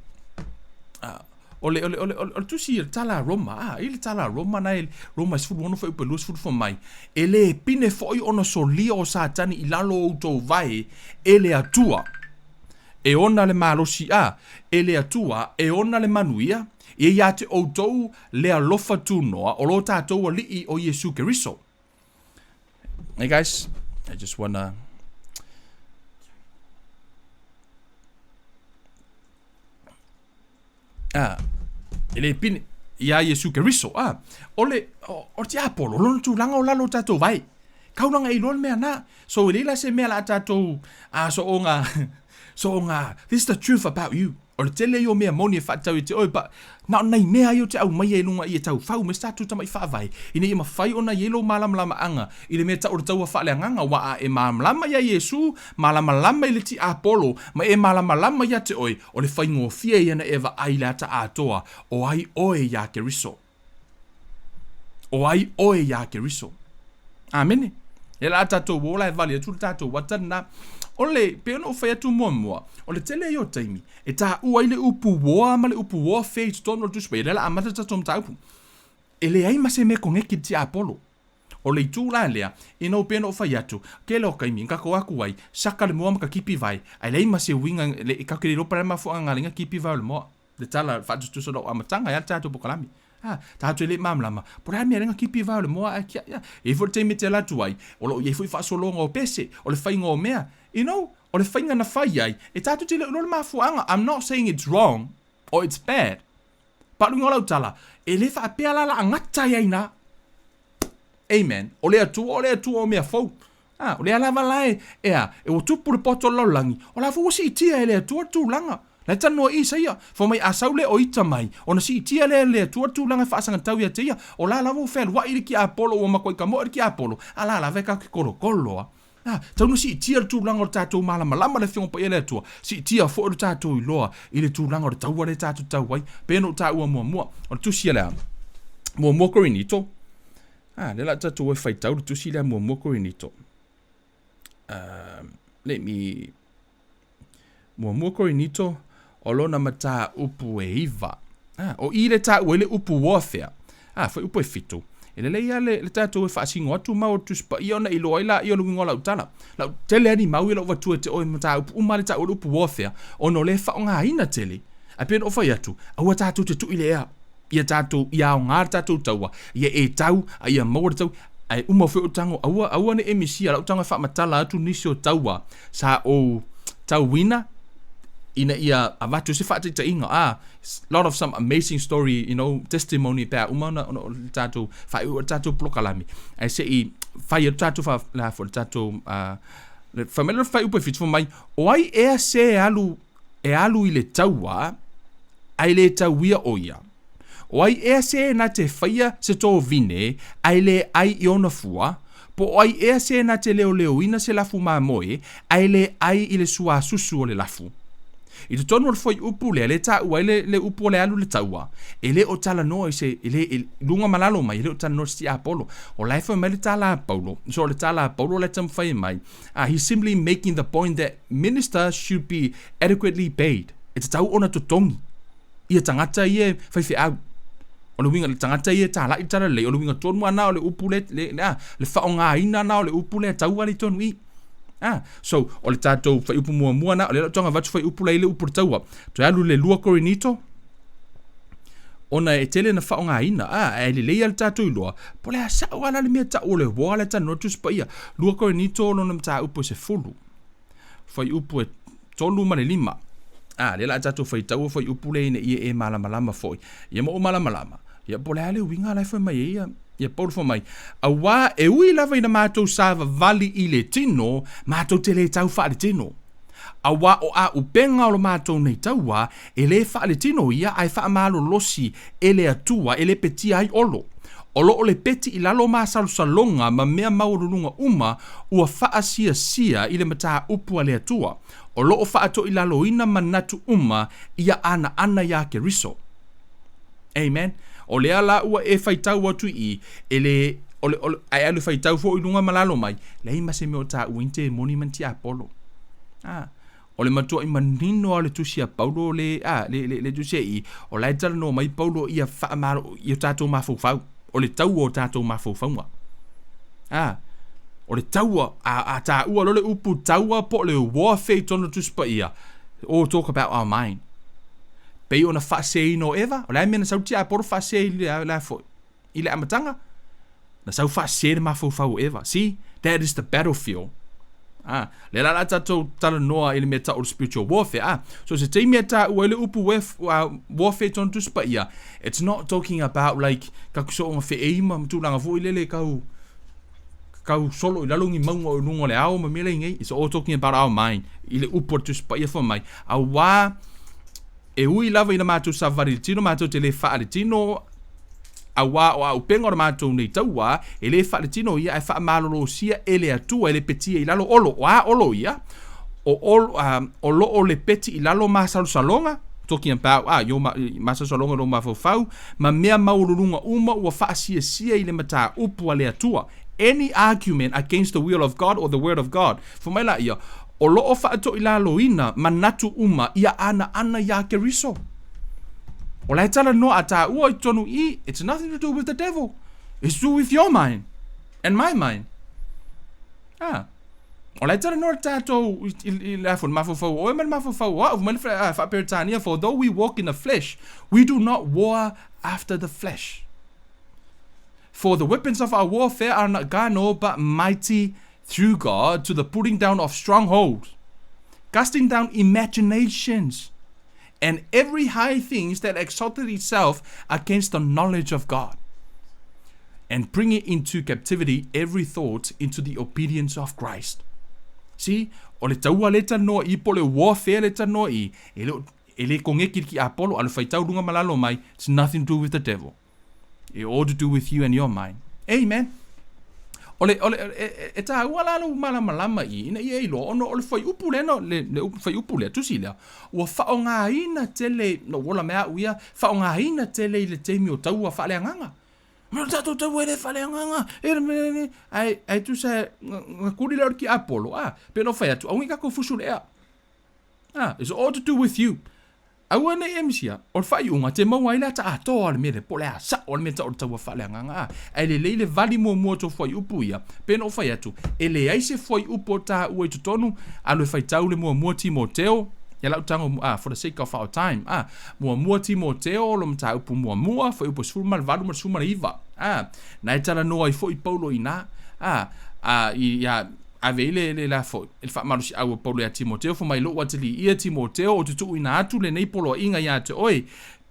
A: o le, o le, o le, o le tusi le tala a Roma, a, i le tala a Roma na e, Roma e 16 fuaiupu e 20 fai mai, e le pine foi ona solia o Satani i lalo o outou vae e le Atua e ona le malosi a, e le Atua e ona le manuia, ia ia te outou le alofa tunoa o lo tatou Alii o Iesu Keriso. Hey guys, I just wanna Ah, e le pine iā Iesu Keriso. Ah, o le, o, o le tiapolo, lona tulaga o lalo o tatou vai. Kaulanga i loa le mea na. So e leai la se mea la tatou, ah, so o ngā, so o ngā, this is the truth about you. O le tele ia o mea moni e faatatau ia te oe, but na o nai mea ia ou te aumaia i luga i e taufau me se tatou tamai faavae, ina ia mafai ona i ai lou malamalamaaga i le mea tau o le taua faaleagaga, aua a e malamalama iā Iesu, malamalama i le tiapolo, ma e malamalama ia te oe, o le faigofie ia na e vaai i le ata atoa, o ai oe iā Keriso. O ai oe iā Keriso. Amene. E la tatou o la e vali atu le tatou ata lena. O le, pei ona ou fai atu muamua, o le tele ia o taimi, e taua ai le upu war ma le upu warfare i totonu o le Tusi Paia, lea la amata le tatou mataupu. E leai ma se mea koneki i le tiapolo. O le itu la lea, ina ua pei ona ou fai atu, tele o taimi, na tatou atu ai, saka le moa ma ka kipi vai, ae leai ma se uiga, le, tatou te le iloa po o le a le mafuaaga na ala ai na kipi vai o le moa. Le tala faatusatusa o lau amataga e a le tatou polokalame. A, tatou e le i malamalama, po o le a le mea lea na kipi vai o le moa ae kia, ia. E i ai foi le taimi e te alu atu ai, o lo o i ai foi faasologa o pese, o le faiga o mea. You know, o le faiga na fai ai, e tatou te le o iloa le mafuaaga. I'm not saying it's wrong or it's bad. But luga o lau tala, e le faapea la la gata ai ai ina. Amen. O le Atua, o le Atua o mea fou. A, o lea lava la e, e a, e ua tupu le poto o le lalolagi, o la foi ua siitia e le Atua le tulaga. La e talanoa i Isaia, fai mai a sau le o ita mai, ona siitia lea e le Atua le tulaga e faasagatau ia te ia, o la lava ua fealuai le tiapolo, ua matuai tamoe le tiapolo, a la lava e tatou te tolotolo a. A, tau na siitia le tulaga o le tatou malamalama le Afioga Paia a le Atua, siitia foi lo tatou iloa i le tulaga o le taua lea tatou te tau ai, pei ona ou taua muamua. O le tusi a le a? Muamua Korinito. A, lea la tatou e faitau le tusi lea muamua Korinito. Let me... Muamua Korinito, o lona mataupu e iva. Ah, o i le taua ai le upu warfare. Ah, fuaiupu e fitu. E lelei lava le, le tatou e faasino atu ma o le Tusi Paia ona iloa ai laia o le uiga o lau tala. Lau tele lava ni mau ia lau avatua e te oe mataupu uma lava le taua o le upu warfare, ona o lea e faaaogaina tele. Ae pei ona ou fai atu, aua tatou te tui i le ea. Ia tatou, ia aoga le tatou taua, ia e tau, a ia maua le tau. Ae uma foi ou tago, aua, aua ne i e misia lau tago e faamatala atu nisi o taua sa ou tauina ina ia avatu se faataitaiga. Ah, lot of some amazing story, you know, testimony pe a uma ona, ona o le tatou faaiu o le tatou polokalame. Ae se i fai atu tatou fa, la fo le tatou, uh, fai mai le fuaiupu e fitu fai mai, o ai ea se alu, e alu i le taua, ae le tauia o ia? O ai ea se na te faia se tovine ae le ai i ona fua? Po o ai ea se na te leoleoina se lafu mamoe ae le ai i le suasusu o le lafu? I totonu o le fuaiupu lea, le taua ai le, le upu o le alu i le taua, e le o talanoa i se, e le, e, luga ma lalo mai, e le o talanoa i se tiapolo. O la e fai mai le tala a Paulo, so o le tala a Paulo la e taumafai mai, he's simply making the point that ministers should be adequately paid. E tatau ona totogi ia tagata ia e faifeau. O le uiga, le tagata ia e tālaʻi le talalelei, o le uiga tonu lava lena o le upu le, le, le, a, le faaaogaina lena o le upu lea taua lea i totonu i i. Ah, so, o le tatou fuaiupu muamua na, o lea la ua avatu fuaiupu la i le upu o le taua. Toe alu le 2 Korinito, ona e tele na faaaogaina. Ah, ae lelei lava le tatou iloa, po o le a sao lava la le mea tau o le war le talanoa Tusi Paia. 2 Korinito lona mataupu e 10, fuaiupu e 3 ma le 5. Ah, lea la a tatou faitaua fuaiupu lea ina ia e malamalama foi. Ia ma ou malamalama, ia po o le a le uiga la e fai mai ai ia Ia Paulo fai mai, Auā e ui lava ina matou savavali i le tino, matou te le tau faaletino. Auā o āupega o lo matou nei taua, e le faaletino ia, ae faamalolosi e le Atua e lepetia ai olo. O lo o lepeti i lalo masalosaloga ma mea maualuluga uma ua faasiasia i le mataupu a le Atua. O lo o faatoilaloina manatu uma ia anaana iā Keriso. Amen. O lea la ua e faitau atu i i, e le, o le, o le, ae alu e faitau foi i luga ma lalo mai, leai ma se mea o taua ai ni temoni ma ni tiapolo. Ah, o le matuai manino lava o le tusi a Paulo le, ah, le, le, le tusi i i, o la e talanoa mai Paulo ia faamalo, i o tatou mafaufau, o le taua o tatou mafaufauga. Ah, o le taua, a, a taua loa le upu taua po o le warfare i totonu o le Tusi Paia, all talk about our mind. Pei ona faaseseina o Eva, o le a le mea na sau le tiapolo faasese i le, le a foi, i le amataga? Na sau faasese le mafaufau o Eva. See, that is the battlefield. Ah, lea la la tatou talanoa i le mea tau o le spiritual warfare. Ah, so se taimi e taua ai le upu warfare tonu Tusi Paia, it's not talking about like kakusooga feei ma tulaga foi lele kau kau solo i lalo ni mauga o i luga o le ao ma mea lai nei. It's all talking about our mind. I le upu a le Tusi Paia fai mai, auā e ui lava ina matou savavali i le tino, matou te le faaletino, auā o auupega o le matou nei tauā, e le faaletino ia, ae faamalolosia e le Atua, e lepetia i lalo olo. O a olo ia? O, olo, o lo o lepeti i lalo masalosaloga, talking about ah, yo ma, masalosaloga i lou mafaufau, ma mea maualuluga uma ua faasiasia i le mataupu a le Atua. Any argument against the will of God or the word of God. Fai mai laia, o lo o faatoilaloina manatu uma ia anaana iā Keriso. O la e talanoa a tāua i totonu i, it's nothing to do with the devil. It's to do with your mind and my mind. Ah. O la e talanoa le tātou i, i, i le afo, le mafaufau o oe ma le mafaufau o au, fai mai le Faaperetania, for though we walk in the flesh, we do not war after the flesh. For the weapons of our warfare are not carnal, but mighty through God to the pulling down of strongholds, casting down imaginations, and every high things that exalted itself against the knowledge of God, and bringing into captivity every thought into the obedience of Christ. See, o le taua le talanoa i po o le warfare le talanoa i, e le, e le kogeki le ki Apollo, a le faitau luga ma lalo mai, it's nothing to do with the devil. It all to do with you and your mind. Amen. O le, o le, e, e, e tāua la lou malamalama i, ina ia iloa, ona o le fuaiupu lea, no, le, le fuaiupu lea, tusi lea, ua faaaogaina tele, no ola mai au ia, faaaogaina tele i le taimi o taua faaleagaga. Me o le tatou taua e le faaleagaga, e le, le, le, ae, ae tusa, na kuli lea o le tiapolo, a, pe no fai atu, aua ne i tatou fusu le ea. Ah, it's all to do with you. Aua nei e misia, o le faaiuga, te maua ai le ata atoa o le mea lea, po o le a sao le mea tau o le taua faaleagaga a. Ae lelei le vali muamua o tou fuaiupu ia, pei ona ou fai atu, e leai se fuaiupu o taua i totonu, alu e faitau le muamua Timoteo, ia lau tago, a, for the sake of our time, a, muamua Timoteo, lo mataupu muamua, fuaiupu e 18 ma le 19, a, na e talanoa ai foi Paulo i ina, a, a, i, ia, Ave ai le, le la foi, le faamalosiau a Paulo iā Timoteo, fai mai, Lou atalii ia Timoteo, ou te tuuina atu lenei poloaiga iā te oe,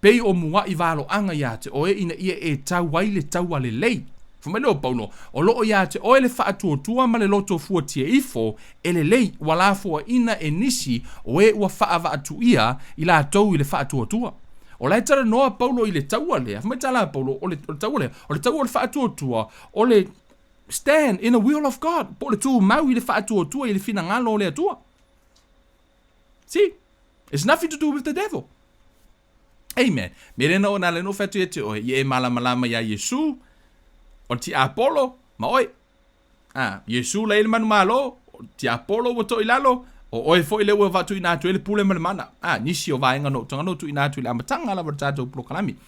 A: pei o muaʻi valoaga iā te oe, ina ia e tau ai le taua lelei. Fai mai lea o Paulo, O loo iā te oe le faatuatua ma le loto fuatia ifo, e lelei, ua lafoaina e nisi o e ua faavaatuia i latou i le faatuatua. O la e talanoa Paulo i le taua lea, fai mai tala a Paulo, o le, o le taua lea, o le taua o le faatuatua, o le Stand in the will of God, po o le tumau i le faatuatua i le finagalo o le Atua. See? It's nothing to do with the devil. Amen. Me lena o nā lena o whatu e te oe, i e malamalama iā Iesu, o le tiapolo, ma oe. Ah, Iesu la i le manumalo, o le tiapolo ua toʻi lalo, o oe foi lea ua vaatuina atu ai le pule ma le mana. Ah, nisi o vaega no utaga no tuuina atu i le amataga lava o le tatou polokalame.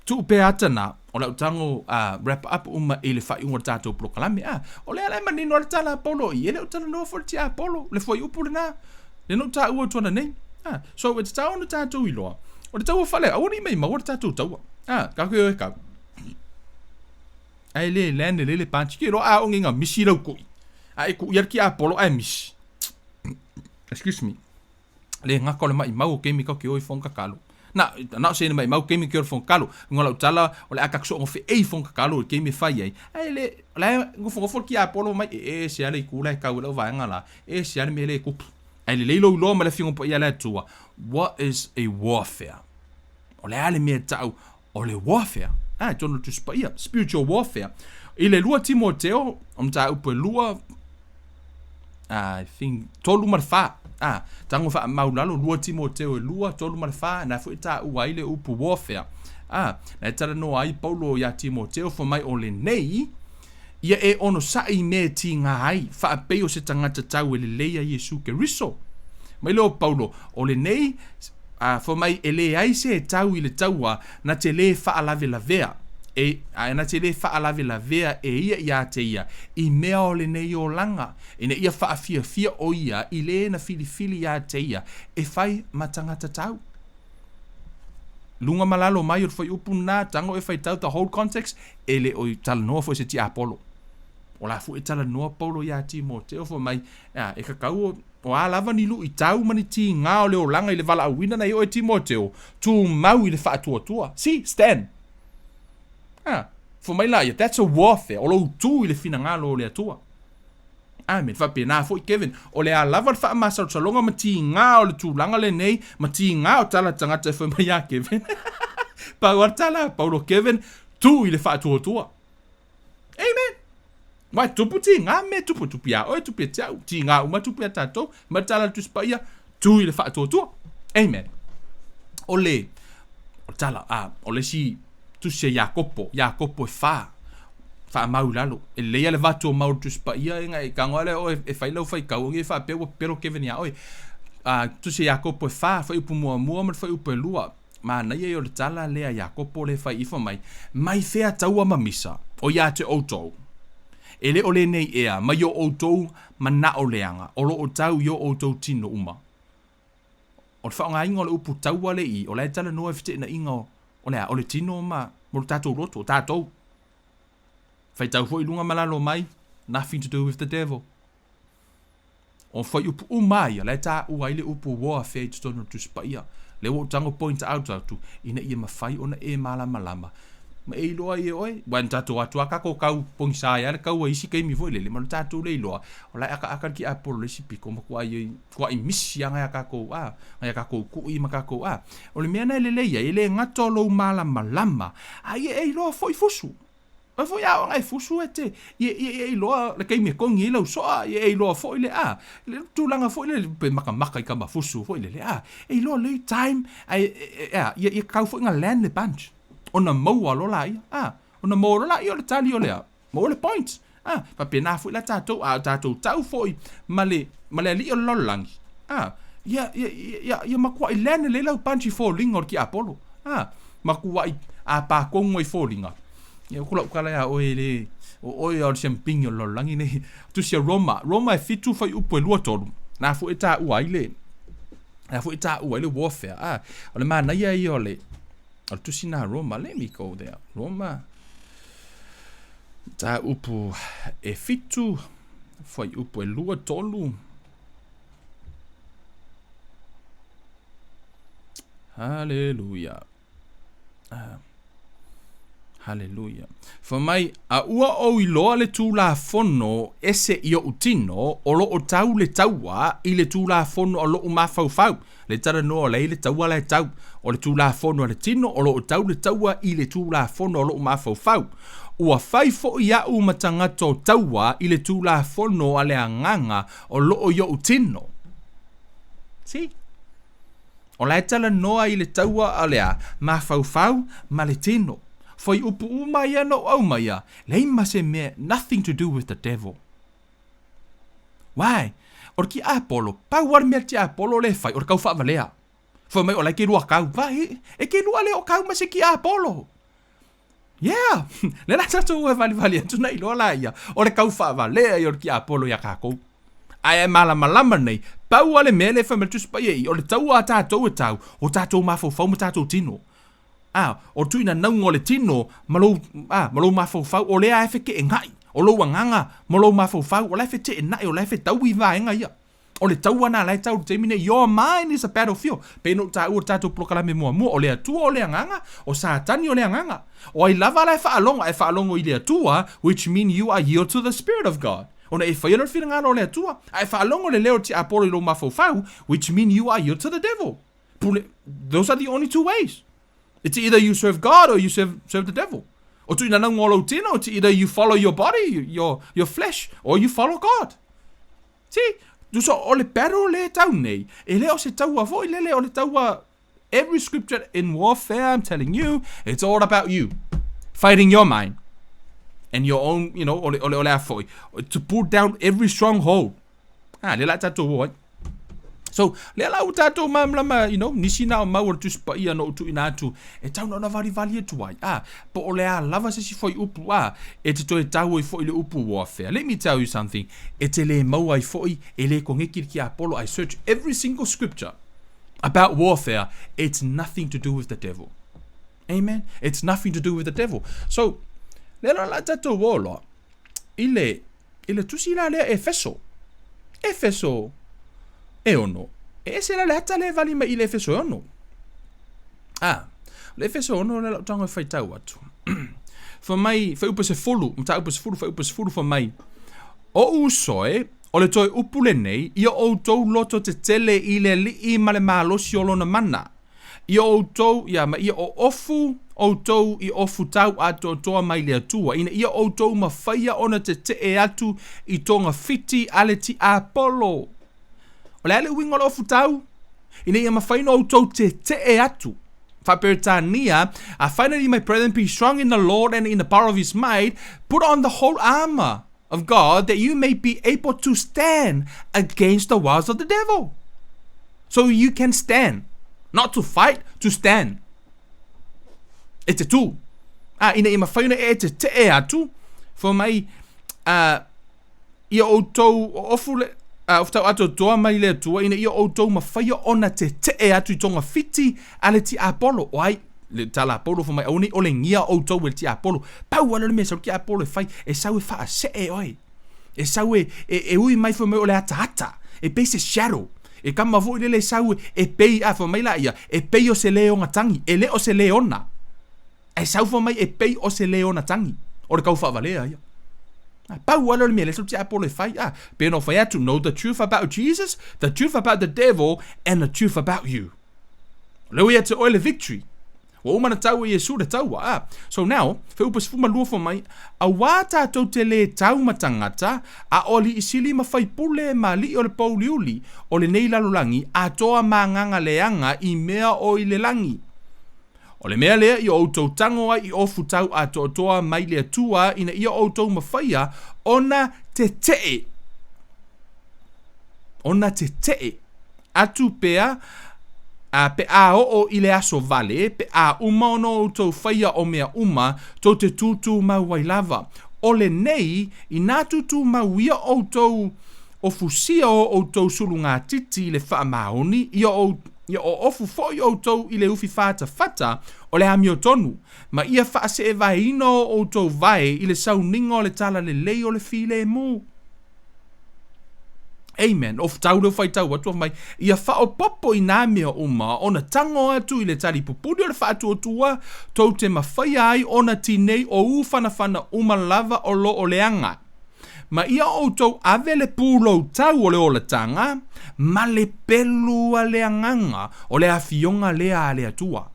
A: Tuu pea ata na. O lau tago a wrap up uma i le faaiuga o le tatou polokalame a. O lea la e manino lava le tala a Paulo i, e le o talanoa foi le tiapolo, le fuaiupu lena, lea na ou taua atu ananei. A, so e tatau ona tatou iloa, o le taua faale, aua ne i maimau le tatou taua. A, tatou e o e kau. Ae le land lelei le punch. Ke iloa a oge ina misi lau kui. A e kuʻia le tiapolo ae misi. Excuse me. Le gata o le maʻimau o keimi kau ke o i fono tatalo. Na, na o se le maʻimau keimi ke o i fono tatalo. Ngo lau tala o le a taku soonga feʻei fono tatalo i keimi e fai ai. Ae le, o la e nofonofo le tiapolo mai e e se a le itu la e kau e lau vaega la, e se a le mea lea e tupu. Ae lelei lou iloa ma le Afioga Paia a le Atua, what is a warfare? O le a le mea e ta'u o le warfare? A, i totonu o le Tusi Paia, spiritual warfare. I le 2 Timoteo, o mataupu e 2, I think, 3 ma le 4. A, tago faamau lalo, 2 Timoteo e 2, 3 ma le 4, na foi e taua ai le upu warfare. A, na e talanoa ai Paulo iā Timoteo, fai mai o lenei, ia e onosai i mea e tiga ai, faapei o se tagata tau e lelei a Iesu Keriso. Mai lea o Paulo, o lenei, a, fai mai e leai se e tau i le taua na te lē faalavelavea, e, a, na te lē faalavelavea e ia iā te ia i mea o lenei olaga, ina ia faafiafia ʻo ia i lē na filifili iā te ia e fai ma tagata tau. Luga ma lalo mai o le fuaiupu lena, tago e faitau the whole context, e le o i talanoa foi se tiapolo. O la foi e talanoa Paulo iā Timoteo fai mai, a, e kakau o, o a lava ni luʻitau ma ni tigā o le olaga i le valaauina na i oe Timoteo, tumau i le faatuatua. See, stand. A, fai mai la ia, that's a warfare, o lou tu i le finagalo o le Atua. Amen. Faapena foi Kevin, o le a lava le faamasalosaloga ma tigā o le tulaga lenei, ma tigā o tala tagata e fai mai iā Kevin. Pau a le tala a Paulo, Kevin, tu i le faatuatua. Amen. Wai, tupu tigā mea tupu, tupu iā oe, tupu ia te au, tigā uma tupu iā tatou, ma le tala a le Tusi Paia, tu i le faatuatua. Amen. O le, o le tala, a, o le isi tusi a Iakopo, Iakopo e whā, faamau i lalo. E lelei a le vatu o mau o le Tusi Paia, e ngai, tago a lea oe e fai lau faitau, e faapea ua pepelo Kevin iā oe. A, tusi a Iakopo e whā, fuaiupu muamua ma le fuaiupu e lua. Manaia ia o le tala lea a Iakopo le fai ifo mai, Mai fea taua ma misa, o iā te outou? E le o lenei ea, mai o outou manao leaga, o lo o tau i o outou tino uma. O le faaaogaina o le upu taua le i, o la e talanoa i feteenaiga o, o le a? O le tino ma, ma lo tatou loto, o tatou. Faitau foi i luga ma lalo mai, nothing to do with the devil. O fuaiupu uma lava ia, la e taua ai le upu warfare i totonu o le Tusi Paia. Lea ua ou tago point out atu, ina ia mafai ona e malamalama ma e iloa ai e oe. Aua na tatou atu lava tatou kau pogisa ai lava le kau a isi taimi foi lele, ma lo tatou le iloa, o la e akaaka le tiapolo i le isi pito ma tuai, tuai misi lava nai a tatou, a, nai a tatou kui ma tatou, a. O le mea lena e lelei ai, e le gata o lou malamalama, a ia e iloa foi fusu. Oe foi a oga e fusu e te, ia, ia, ia iloa le taimi e kogi ai lau soa, ia e iloa foi le, a, le tulaga foi lele pe makamaka i kama fusu foi lele, a, e iloa lelei time, ae, e, e, a, ia, ia tatau foi ona land le punch, ona maua loa laia, a, ona maua loa laia o le tali o le a, maua le point, a, faapena foi la tatou, a o tatou tau foi ma le, ma le alii o le lalolagi, a, ia, ia, ia, ia, ia matuai land lelei lau punch i foliga o le tiapolo, a, matuai āpā tonu ai foliga. Ia ko lau tala iā oe le, o oe a o le siampini o le lalolagi nei. Tusi a Roma, Roma e 7 fuaiupu e 2 3, na foi e taua ai le, na foi e taua ai le warfare. Ah, o le manaia ia o le, o le tusi na Roma, let me go there. Roma, mataupu e 7 fuaiupu e 2 3. Hallelujah. Ah. Haleluia. Fai mai, a ua ou iloa le Tulafono ese i oʻu tino, o lo o tau le taua i le Tulafono a loʻu mafaufau. Le talanoa o la e i le taua la e tau. O le Tulafono a le tino, o lo o tau le taua i le Tulafono a loʻu mafaufau. Ua fai foi aʻu ma tagata o taua i le Tulafono a le agaga o lo o i oʻu tino. See? O la e talanoa i le taua a le a, mafaufau ma le tino. Fuaiupu uma ia na ou aumaia, leai ma se mea, nothing to do with the devil. Why? O le tiapolo, pau lava le mea le tiapolo lea e fai, o le kau faavalea. Fai mai o la e ke lua kau. Vai, e ke lua lea o kau ma se tiapolo. Yeah! Lea la tatou e valivali atu na iloa laia o le kau faavalea ia o le tiapolo iā tatou. Ae a malamalama nei, pau lava le mea lea e fai mai le Tusi Paia i i, o le taua a tatou e tau, o tatou mafaufau ma tatou tino. A, o le tuuinanauga o le tino ma lou, a, ma lou mafaufau, o lea lava e feteenai. O lou agaga ma lou mafaufau, o la e feteenai, o la e fetaui vaega ia. O le taua lena la e tau i le taimi nei, your mind is a battlefield. Pei ona ou taua i le tatou polokalame muamua, o le Atua o le agaga, o Satani o le agaga. O ai lava la e faalogo, a e faalogo i le Atua, which mean you are yield to the Spirit of God. Ona e faia lea o le finagalo o le Atua. A e faalogo i le leo o le tiapolo i lou mafaufau, which mean you are yield to the devil. Pule, those are the only two ways. It's either you serve God or you serve, serve the devil. O tuinanauga o lou tino, it's either you follow your body, your, your flesh, or you follow God. See? So, o le battle lea e tau nei, e le o se taua foi lele, o le taua, every scripture in warfare, I'm telling you, it's all about you. Fighting your mind. And your own, you know, o le, o le, o le a foi. To pull down every stronghold. Ah, lea la tatou o ai. So, lea la ua tatou malamalama, you know, nisi na o mau o le Tusi Paia na ou tuuina atu, e tau na ona valivali atu ai, ah, po o le a lava se isi fuaiupu, ah, e te toe tau ai foi le upu warfare. Let me tell you something, e te le maua ai foi, e le kogeki le tiapolo, I search every single scripture about warfare, it's nothing to do with the devil. Amen? It's nothing to do with the devil. So, lea la la tatou o loa, i le, I le tusi la lea Efeso, Efeso e ono, e ese la le ata lea e vali mai i le Efeso e ono. A, o le Efeso e ono lea lau tago e faitau atu. Fai mai, fuaiupu 10, mataupu 10, fuaiupu 10, fai mai, Oʻu uso e, o le toe upu lenei, ia outou loto tetele i le Alii ma le malosi o lona mana. Ia outou, ia, ma ia oofu outou i ofu tau atoatoa mai le Atua, ina ia outou mafaia ona tetee atu i togafiti a le tiapolo. O le a le uiga o le ofu tau? Ina ia mafai ona outou tetee atu. Faa-Peretania, Finally, my brethren, be strong in the Lord and in the power of his might, put on the whole armor of God that you may be able to stand against the wiles of the devil. So you can stand. Not to fight, to stand. E te tū. A, ina ia mawhai ona e te tee atu, for mai, uh, ia outou ofu le, uh, ofu tau atoatoa mai le Atua, ina ia outou mawhaia ona te tee atu i togafiti a le tiapolo. O ai, le tala a Paulo fai mai, aua ne i olegia outou e le tiapolo. Pau lava lea o le mea e sau le tiapolo e fai, e sau e faasee oe. E sau e, e, e ui mai fai mai o le ataata, e pei se shadow. E kama foi lele e sau e pei, a fai mai laia, e pei o se leona tagi, e le o se leona. Ae sau fai mai e pei o se leona tagi, o le kaufaavalea ia. A pau lava lea o le mea lea sau le tiapolo e fai, a, pei ona ou fai atu, know the truth about Jesus, the truth about the devil, and the truth about you. O lea ua ia te oe le victory. Ua uma ona tau e Iesu le taua, a. So now, fuaiupu 12 fai mai, Auā tātou te lē tau ma tangata, a o alii sili ma faipule ma alii o le pōuliuli o lenei lalolagi, atoa ma agaga leaga i mea o i le lagi. O le mea lea i o outou tago ai i ofu tau atoatoa mai le Atua ina ia outou mafaia ona tetee, ona tetee. Atu pea, ā, pe a oo i le aso vale, pe a uma ona outou faia o mea uma, tou te tūtūmau ai lava. O lenei, inā tūtūmau ia outou ofusia o outou sulugatiti i le faamaoni, ia o, ia oofu foi outou i le ufi fatafata o le amiotonu, ma ia faaseevaeina o outou vae i le sauniga o le talalelei o le filemu. Amen. O tau leo faitau atu mai, ia whaopopo i nā mea uma, ona tango atu i le tali pupuni o le whaatuatua, tou te mawhaia ai ona tinei o u whanawhana uma lava o lo o leaga. Ma ia outou ave le pūlou tau o le olatanga, ma le pelu a le agaga o le afioga lea a le Atua.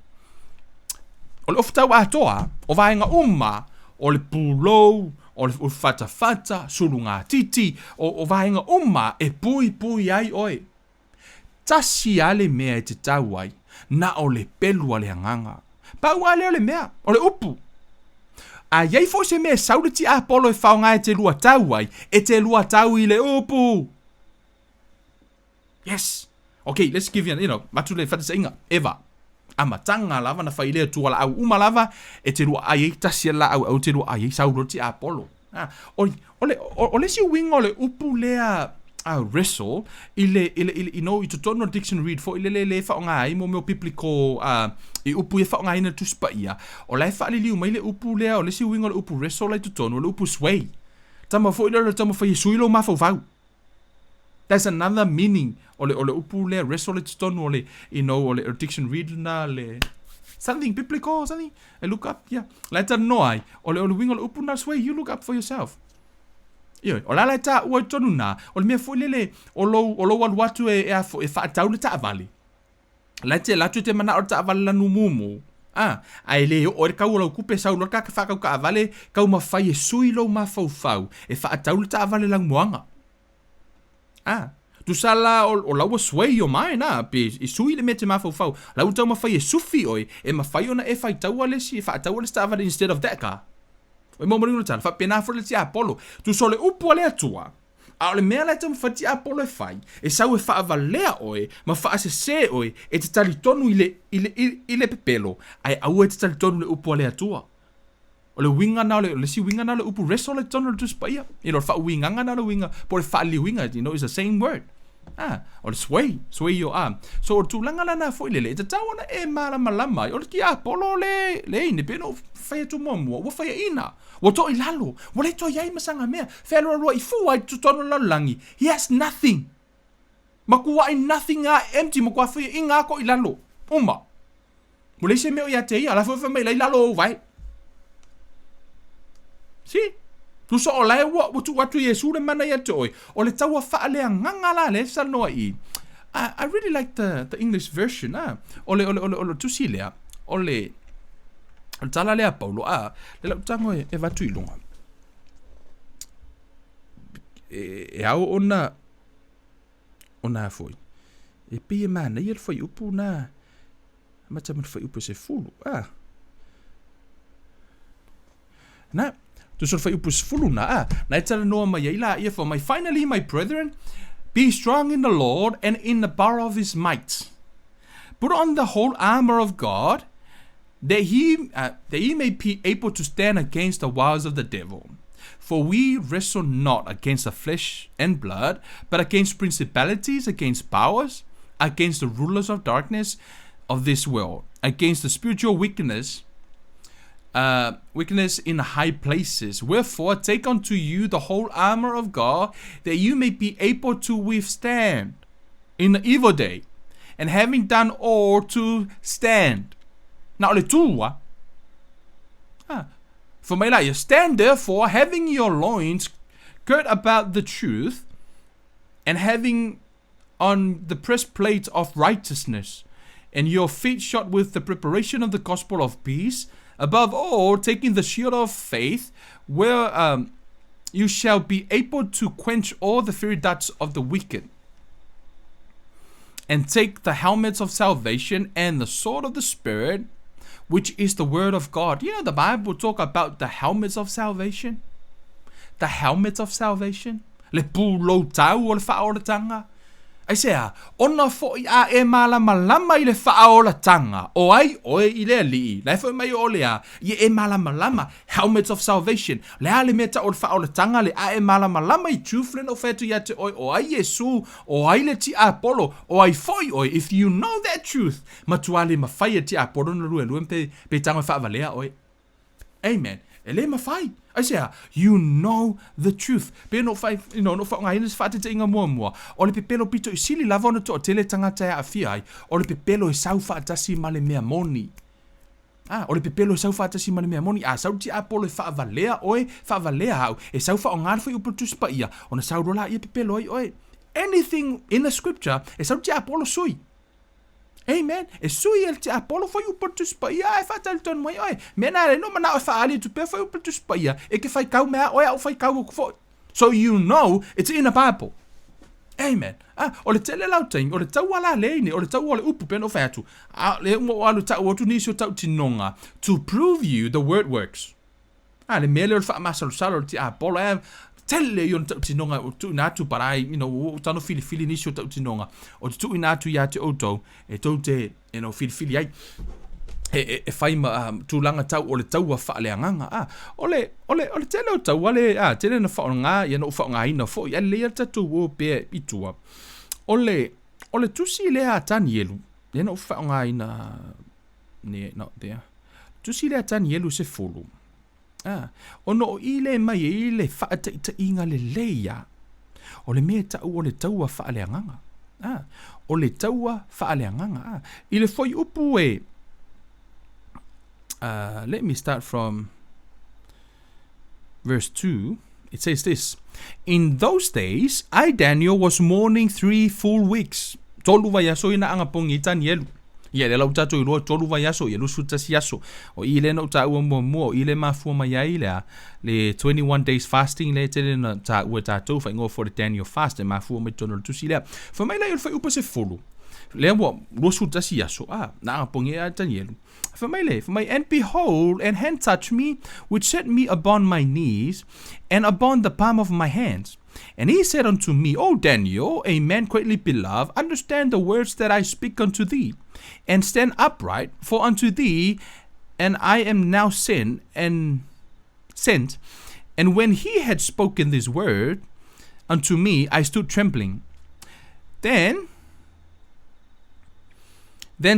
A: O le ofutau atoa, o vaega uma, o le pūlou, o le fatafata, sulugatiti, o, o vaega uma e puipui ai oe. Tasi lava le mea e te tau ai, na o le pelu a le agaga. Pau lava lea o le mea, o le upu. A i ai foi se mea e sau le tiapolo e faoga e te lua tau ai, e te lua tau i le upu. Yes. Okay, let's give you, you know, matu le whataseinga. Eva. amataga lava na fai i le Atua laau uma lava e te lua ai ai tasi a le laau aua te lua ai ai sau loa le tiapolo. A, o, o le, o, o le isi uiga o le upu lea a wrestle i le, i le, i le, you know, i totonu o le dictionary read foi lele le faaaoga ai mo mea o biblical uh, i upu ia faaaogaina i le Tusi Paia, o la e faaliliu mai le upu lea, o le isi uiga o le upu wrestle la i totonu, o le upu sway. Tama foi lea o le taumafai e sui lou mafaufau. That's another meaning o le, o le upu lea wrestle i totonu o le, you know, o le dictionary read lena, le something biblical or something. I look up, yeah. La e talanoa ai, o le, o le uiga o le upu lena sway, you look up for yourself. Ioe, o le a la e taua i totonu na, o le mea foi lele o lou, o lou alu atu e, e, a foi, e faatau le taavale. La e te alu atu e te manao i le taavale lanu mumu, a, ae le oo ai le kau o lau kupe, sau loa le kaka faakau taavale, taumafai e sui lou mafaufau e faatau le taavale lanumoana. A, tusa la o, o la ua sway your mind, a, pe e sui le mea e te mafaufau, la ua taumafai e sufi oe, e mafai ona e faitaua le isi, e faataua le isi taavale instead of that car. Oi mo le tala, faapena foi le tiapolo. Tusa o le upu a le Atua, a o le mea la e taumafai le tiapolo e fai, e sau e faavalea oe ma faasese oe e te talitonu i le, i le, i, i le pepelo, ae aua e te talitonu i le upu a le Atua. O le uiga na o le, o le isi uiga na o le upu wrestle i totonu o le Tusi Paia. You know, o le faauigaga na o le uiga, po o le faaliliuiga, you know, it's the same word. Ah, o le sway, sway your arm. So, o le tulaga la na foi lele, e tatau ona e malamalama ai, o le tiapolo le, le ine, pei ona ou fai atu muamua, ua faiaina, ua toa i lalo, ua le toe i ai ma sana mea, fealoaloai fua i totonu o le lalolagi, he has nothing. Makuai nothing a empty makuai faiaina a toa i lalo, uma. Ua leai se mea o ia te ia, la foi fai mai la i lalo o ou vae. See? Tusa o la e ua, ua tuu atu Iesu le mana ia te oe. O le taua faaleagaga la lea e salanoa i i. I, I really like the, the English version, ah. O le, o le, o le, o le tusi lea, o le, o le tala lea a Paulo, ah, le lau tago e, e vatu i luga. E, e ao ona, ona foi. E pei e manaia le fuaiupu na, Amata mai le fuaiupu e sefulu. Ah. Na, tusa o le fuaiupu e sefulu na, ah, na e talanoa mai ai la ia fai mai, Finally, my brethren, be strong in the Lord and in the power of his might. Put on the whole armor of God, that he, uh, that ye may be able to stand against the wiles of the devil. For we wrestle not against the flesh and blood, but against principalities, against powers, against the rulers of darkness of this world, against the spiritual wickedness, uh, wickedness in high places. Wherefore, take unto you the whole armor of God, that you may be able to withstand in the evil day, and having done all to stand. Na o le tū, ah. Ah. Fai mai la ia, Stand therefore, having your loins girt about the truth, and having on the breastplate of righteousness, and your feet shod with the preparation of the gospel of peace, above all, taking the shield of faith, where um, you shall be able to quench all the fiery darts of the wicked. And take the helmets of salvation and the sword of the Spirit, which is the word of God. You know, the Bible talk about the helmets of salvation. The helmets of salvation. Le pulou tau o le faaolatanga. Aisea? Ona foi a e malamalama i le faaolatanga, o ai oe i le Alii, la e foi mai o le a, ia e malamalama, helmets of salvation, le a le mea tau o le faaolatanga le a e malamalama i truth le na ou fai atu ia te oe, o ai Iesu, o ai le tiapolo, o ai foi oe, if you know that truth, matua le mafai e le tiapolo ona luelue pe, pe tago e faavalea oe. Amen. E le mafai. Aisea? You know the truth. Pei ona ou fai, you know, ona ou faaaogaina se faataitaiga muamua, o le pepelo pito i sili lava ona toatele tagata e aafia ai, o le pepelo e sau faatasi ma le mea moni. Ah, o le pepelo e sau faatasi ma le mea moni. A sau le tiapolo e faavalea oe, faavalea au, e sau faaaoga le fuaiupu o le Tusi Paia, ona sau loa laia pepelo ai oe. Anything in the scripture, e sau le tiapolo sui. Amen. E sui e le tiapolo fuaiupu o le Tusi Paia ae faatalitonu mai oe. Mea na le no manao e faaali atu pea fuaiupu o le Tusi Paia, e ke faikau mea oe a o faikau aku foi. So you know it's in the Bible. Amen. Ah, o le tele lau taimi, o le taua la le ine, o le taua o le upu pea na ou fai atu. A le uma o alu tau atu nisi o tautinoga to prove you the word works. A le mea lea o le faamasalosalo o le tiapolo, eh, tele ia o tautinoga o tuuina atu, but I, you know, ua ou tago filifili nisi o tautinoga o te tuuina atu ia te outou e tou te, you know, filifili ai e, e, e fai ma tulaga tau o le taua faaleagaga. Ah, o le, o le, o le tele o taua le, ah, tele na faaaoga, ia na ou faaaogaina foi, ae lelei lava le tatou o pea i tua. O le, o le tusi lea a Tanielu, lea na ou faaaogaina, ne, not there. Tusi lea a Tanielu 10, ah, ona o i lea e mai ai le faataitaiga lelei lava o le mea e tau o le taua faaleagaga. Ah, o le taua faaleagaga. Ah, i le fuaiupu e, let me start from verse 2. It says this: In those days, I, Daniel, was mourning 3 full weeks. 3 vaiaso ina agapogi ai Tanielu. Ia, lea la ua tatou iloa, 3 vaiaso, ia 21 aso. O i lea na ou taua muamua, o i lea mafua mai ai le a, le 21 days fasting lea e tele na taua e tatou, faaigoa foi le Daniel fast, e mafua mai totonu o le tusi lea. Fai mai la i o le fuaiupu 10, lea ua 21 aso, a, na agapogi ai Tanielu. Fai mai le, fai mai, And behold, an hand touched me, which set me upon my knees, and upon the palm of my hands. And he said unto me, O Daniel, a man greatly beloved, understand the words that I speak unto thee, and stand upright, for unto thee and I am now sent, and sent. And when he had spoken this word unto me, I stood trembling. Then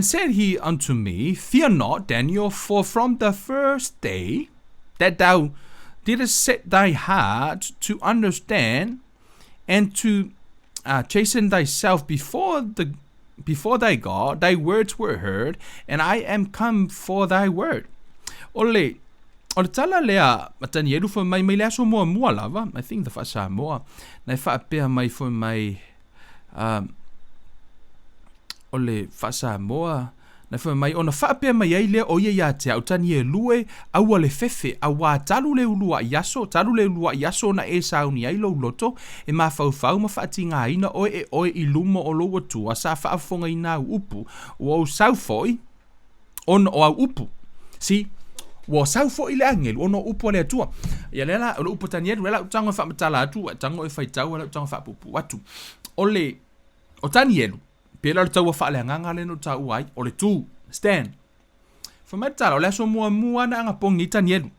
A: said he unto me, Fear not, Daniel, for from the first day that thou didst set thy heart to understand and to chasten thyself before thy God, thy words were heard, and I am come for thy word. O le tala lea a Tanielu fai mai mai le aso muamua lava, I think the Faa-Samoa, na e faapea mai fai mai, o le Faa-Samoa, na fai mai, ona faapea mai ai lea o ia ia te au Tanielu e aua le fefe, auā talu le uluai aso, talu le uluai aso na e sauni ai lou loto, e mafaufau ma faatigaina oe e oe i luma o lou Atua, sa faafofogaina au upu, ua ou sau foi, ona o au upu. Si, ua sau foi le agelu, ona o upu a le Atua. Ia lea la, o le upu a Tanielu, lea la ou tago e faamatala atu, e tago e faitau, lea la ou tago e faapuupuu atu. O le, o Tanielu, pei la o le taua faaleagaga lea na ou taua ai, o le tu, stand. Fai mai le tala, o le aso muamua na agapogi ai Tanielu.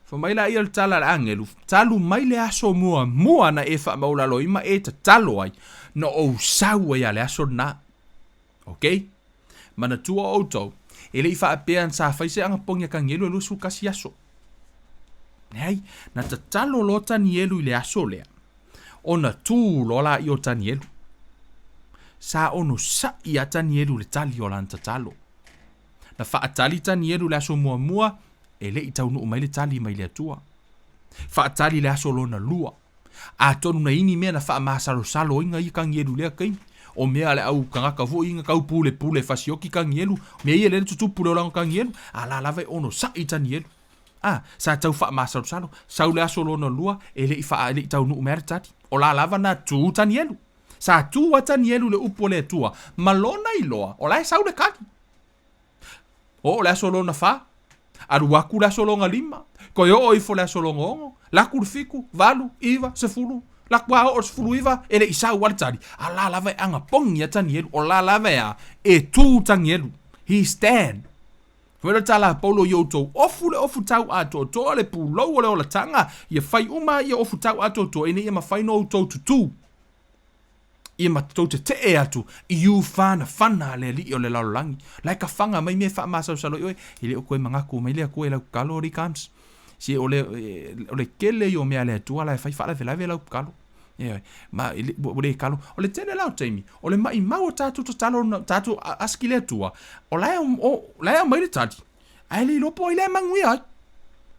A: Fai mai la ia o le tala a le agelu, talu mai le aso muamua na e faamaulalo ai ma e tatalo ai, na ou sau ai a le aso lena. Ok? Manatua outou, e le i faapea sa fai se agapogi a Tanielu e 21 aso. Leai, na tatalo loa Tanielu i le aso lea, ona tu loa la i o Tanielu. Sa ono sa'i a Tanielu le tali o lana tatalo. Na faatali Tanielu le aso muamua, e le i taunuu mai le tali mai le Atua. Faatali le aso lona lua. Atonu na ini mea na faamasalosalo ai ia Tanielu lea taimi. O mea a le au tagata foi na tau pulepule fasioki Tanielu. Mea ia lea na tutupu le olaga o Tanielu. A la lava e ono sa'i Tanielu. A, sa tau faamasalosalo. Sau le aso lona lua, e le i taunuu mai le tali. O la lava na tu Tanielu. Sa tu a Tanielu le upu o le Atua. Ma lona iloa, o la e sau le tali. O le aso lona 4, alu atu le aso lona 5, toe oo ifo le aso lona 6, laku le 7, 8, 9, 10, laku a oo le 19, e le i sau a le tali. A la lava e agapogi a Tanielu, o la lava e a, e tu Tanielu. He stand. Fai le tala a Paulo i outou, ofu le ofu tau atoatoa le pulou o le olataga, ia fai uma ia ofu tau atoatoa ina ia mafai no outou tutu. Ia ma tou tetee atu i u whanawhana le alii o le lalolagi. La e ka whanga mai me whaamasalosalo i oe, e le o koe mangaku mai le Atua e lau tatalo alii kams. Si o le kele i o mea le Atua la e fai faalavelave lau tatalo. Ioe, ma ua le kalo. O le tele la o taimi, o le maimau o tatou tatalo na tatou aski le Atua, o la e aumai le tali, ae le iloa po o ai la e manuia ai.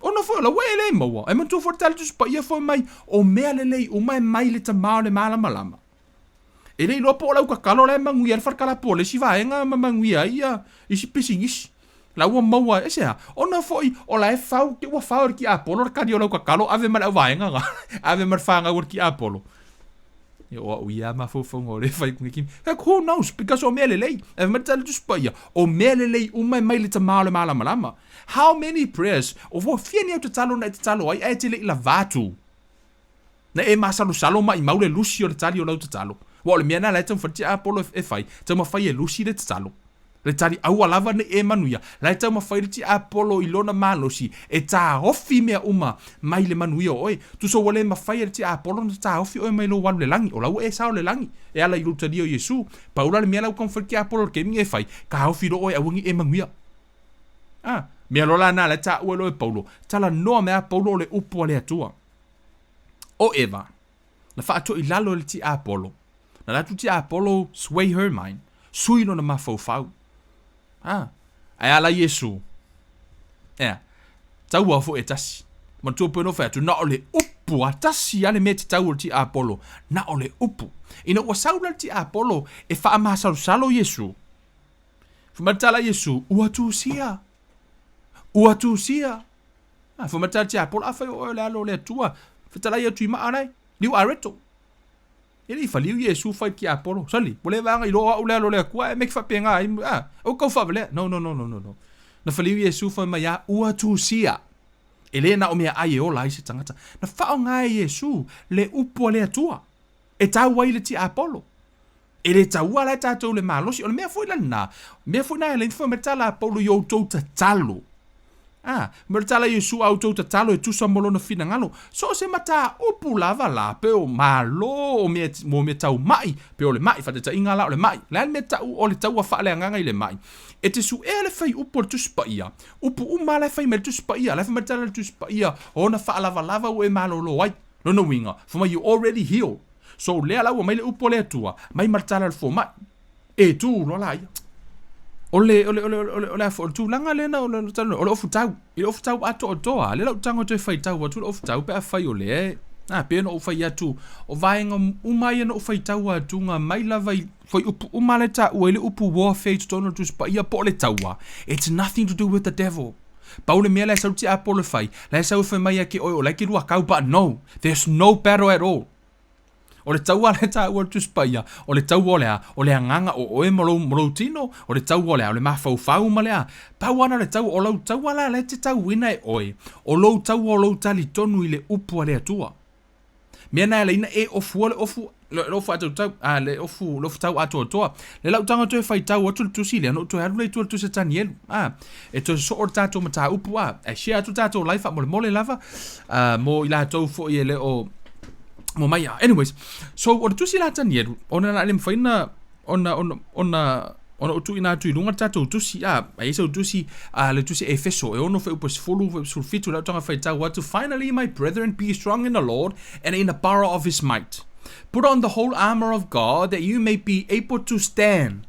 A: Ona foi o la ua e le maua. E manatua foi le tala Tusi Paia foi mai, o mea lelei uma e mai le Tama o le malamalama. E le iloa po o lau tatalo la e manuia ai le falekalapu o le isi vaega ma manuia ai ia isi pisinisi. La ua maua e se a. Ona foi o la e fau, te ua fau e le tiapolo le tali o lau tatalo, ave ma le auvaega na. Ave ma le fanau a le tiapolo. E o au ia mafaufauga o le fai ku kimi. Heck, who knows? Because o mea lelei. E mai le tala Tusi Paia, o mea lelei uma e mai le Tama o le malamalama. How many prayers? O ua fia ni au tatalo na e tatalo ai, ae te le i lava atu. Na e masalosalo maʻimau le lusi o le tali o lau tatalo. Aua o le mea lena la e taumafai le tiapolo e fai, taumafai e lusi le tatalo. Le tali aua lava nei e manuia, la e taumafai le tiapolo i lona malosi e taofi mea uma mai le manuia o oe. Tusa ua le mafai e le tiapolo ona taofi oe mai lou alu i le lagi, o la ua e sao i le lagi e ala i lou talia o Iesu. Pau la le mea la ua taumafai le tiapolo i le taimi lenei e fai, taofi loa oe aua nei e manuia. A mea loa la na la e taua e loa e Paulo, talanoa mai a Paulo o le upu a le Atua. O Eva, na faatoilalo e le tiapolo. Na alu atu tiapolo sway her mind, sui lona mafaufau. A, ae a la Iesu? Ea, taua foi e tasi. Manatua pei ona fai atu, na o le upu a tasi a le mea e tatau o le tiapolo, na o le upu. Ina ua sau la le tiapolo e faamasalosalo Iesu, fai mai le tala a Iesu, ua tusia, ua tusia. A, fai mai le tala a le tiapolo, afai o oe o le Alo o le Atua, fetalai atu i maa lae, liu areto. E le i faliu Iesu fai tiapolo, sali, ua leva lava ona iloa o au le Alo o le Atua, ae mea e faapena ai, a, aua tau faavalea. No, no, no, no, no, no. Na faliu Iesu fai mai a, ua tusia. E le na o meaai e ola ai se tagata. Na faaaoga e Iesu le upu a le Atua e tau ai le tiapolo. E le taua la e tatou le malosi. O le mea foi la lena, mea foi na e ala ai fai mai le tala a Paulo i outou tatalo. A, mo le tala a Iesu a outou tatalo e tusa mo lona finagalo. So o se mataupu lava la, pe o malo, o mea, mo mea tau maʻi, pe o le maʻi, faataitaiga la o le maʻi. O le a le mea tau o le taua faaleagaga i le maʻi? E te suea le faiupu o le Tusi Paia, upu uma lava la e fai mai le Tusi Paia, la e fai mai le tala a le Tusi Paia, o ona faalavalava ua e malolo ai. Lona uiga, fai mai you already healed. So lea la ua mai le upu a le Atua, mai ma le tala a le fomai. E tu loa laia. O le, o le, o le, o le, o le, o le tulaga lea na, o le, o le ofutau. I le ofutau atoatoa, lea la ou tago toe faitau atu le ofutau pe afai o lea e, a, pei ona ou fai atu, o vaega uma ia na ou faitau atuga mai lava i fuaiupu uma la e taua ai le upu warfare i totonu o le Tusi Paia po o le taua, it's nothing to do with the devil. Pau le mea la e sau le tiapolo e fai, la e sau e fai mai ia te oe o la e te lua kau, but no, there's no battle at all. O le taua lea e taua e le Tusi Paia, o le taua o le a? O le agaga o oe ma lou, ma lou tino, o le taua o le a? O le mafaufau ma le a? Pau lava na o le taua, o lau taua la lea e te tauina e oe, o lou taua o lou talitonu i le upu a le Atua. Mea na e ala ai na e ofua le ofu, le ofu atoatau, a, le ofu, le ofu tau atoatoa. Le lau taga toe faitau atu le tusi lea, ona ou toe alu lea i tua i le tusi a Tanielu. A, e toe sosoo le tatou mataupu, a, e share atu le tatou live faamolemole lava, a, mo i latou foi e le o, mo mai. Anyways, so o le tusi la a Tanielu, ona na le mafai na, ona, ona, ona, ona ou tuuina atu i luga le tatou tusi, a, a i ai sau tusi, a, le tusi Efeso, e ono fuaiupu e 10, fuaiupu 17, lau taga faitau atu, Finally, my brethren, be strong in the Lord and in the power of his might. Put on the whole armor of God that you may be able to stand.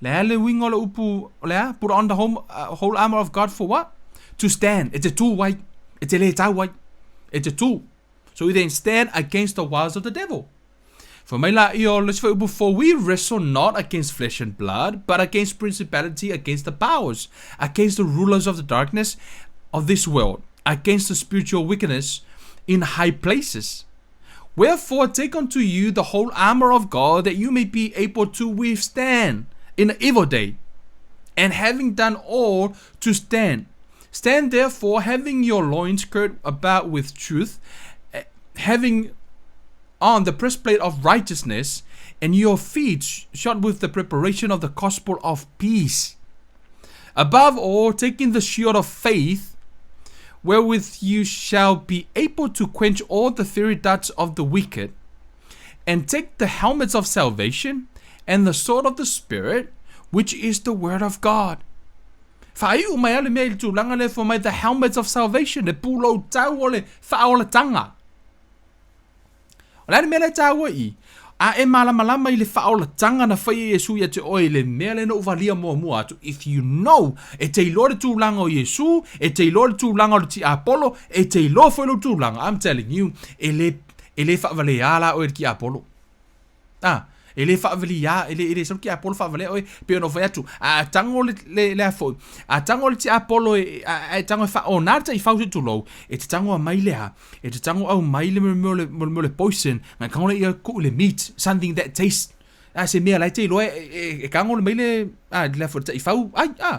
A: Le a le uiga o le upu, o le a? Put on the whole, whole armor of God for what? To stand. E te tū ai. E te lē tau ai. E te tū. So you then stand against the wiles of the devil. Fai mai la ia o le isi fuaiupu, For we wrestle not against flesh and blood, but against principality, against the powers, against the rulers of the darkness of this world, against the spiritual wickedness in high places. Wherefore take unto you the whole armor of God, that you may be able to withstand in the evil day, and having done all, to stand. Stand therefore, having your loins girt about with truth, having on the breastplate of righteousness, and your feet shod with the preparation of the gospel of peace. Above all, taking the shield of faith, wherewith you shall be able to quench all the fiery darts of the wicked, and take the helmets of salvation and the sword of the Spirit, which is the word of God. Faaiu mai a le mea i le tulaga lea fai mai the helmets of salvation, le pulou tau o le faaolatanga. O le a le mea lea e taua i i? A e malamalama i le faaolatanga na faia e Iesu ia te oe i le mea lea na ou valia muamua atu, if you know, e te iloa le tulaga o Iesu, e te iloa le tulaga o le tiapolo, e te iloa foi lou tulaga, I'm telling you, e le, e le faavaleā la oe e le tiapolo. A, e le faavaliā, e le, e le sau le tiapolo faavalea oe, pei ona ou fai atu, a tago le, le, le a foi, a tago le tiapolo e, a, a e tago e faaona le taifau se i tulou, e te tago aumai le a, e te tago aumai le mea o le, mea o le poison, ngai tago lea ia kuu le meat, something that tastes, a se mea la e te iloa e, e, e tago mai le, a, le a foi, le taifau, ai, a.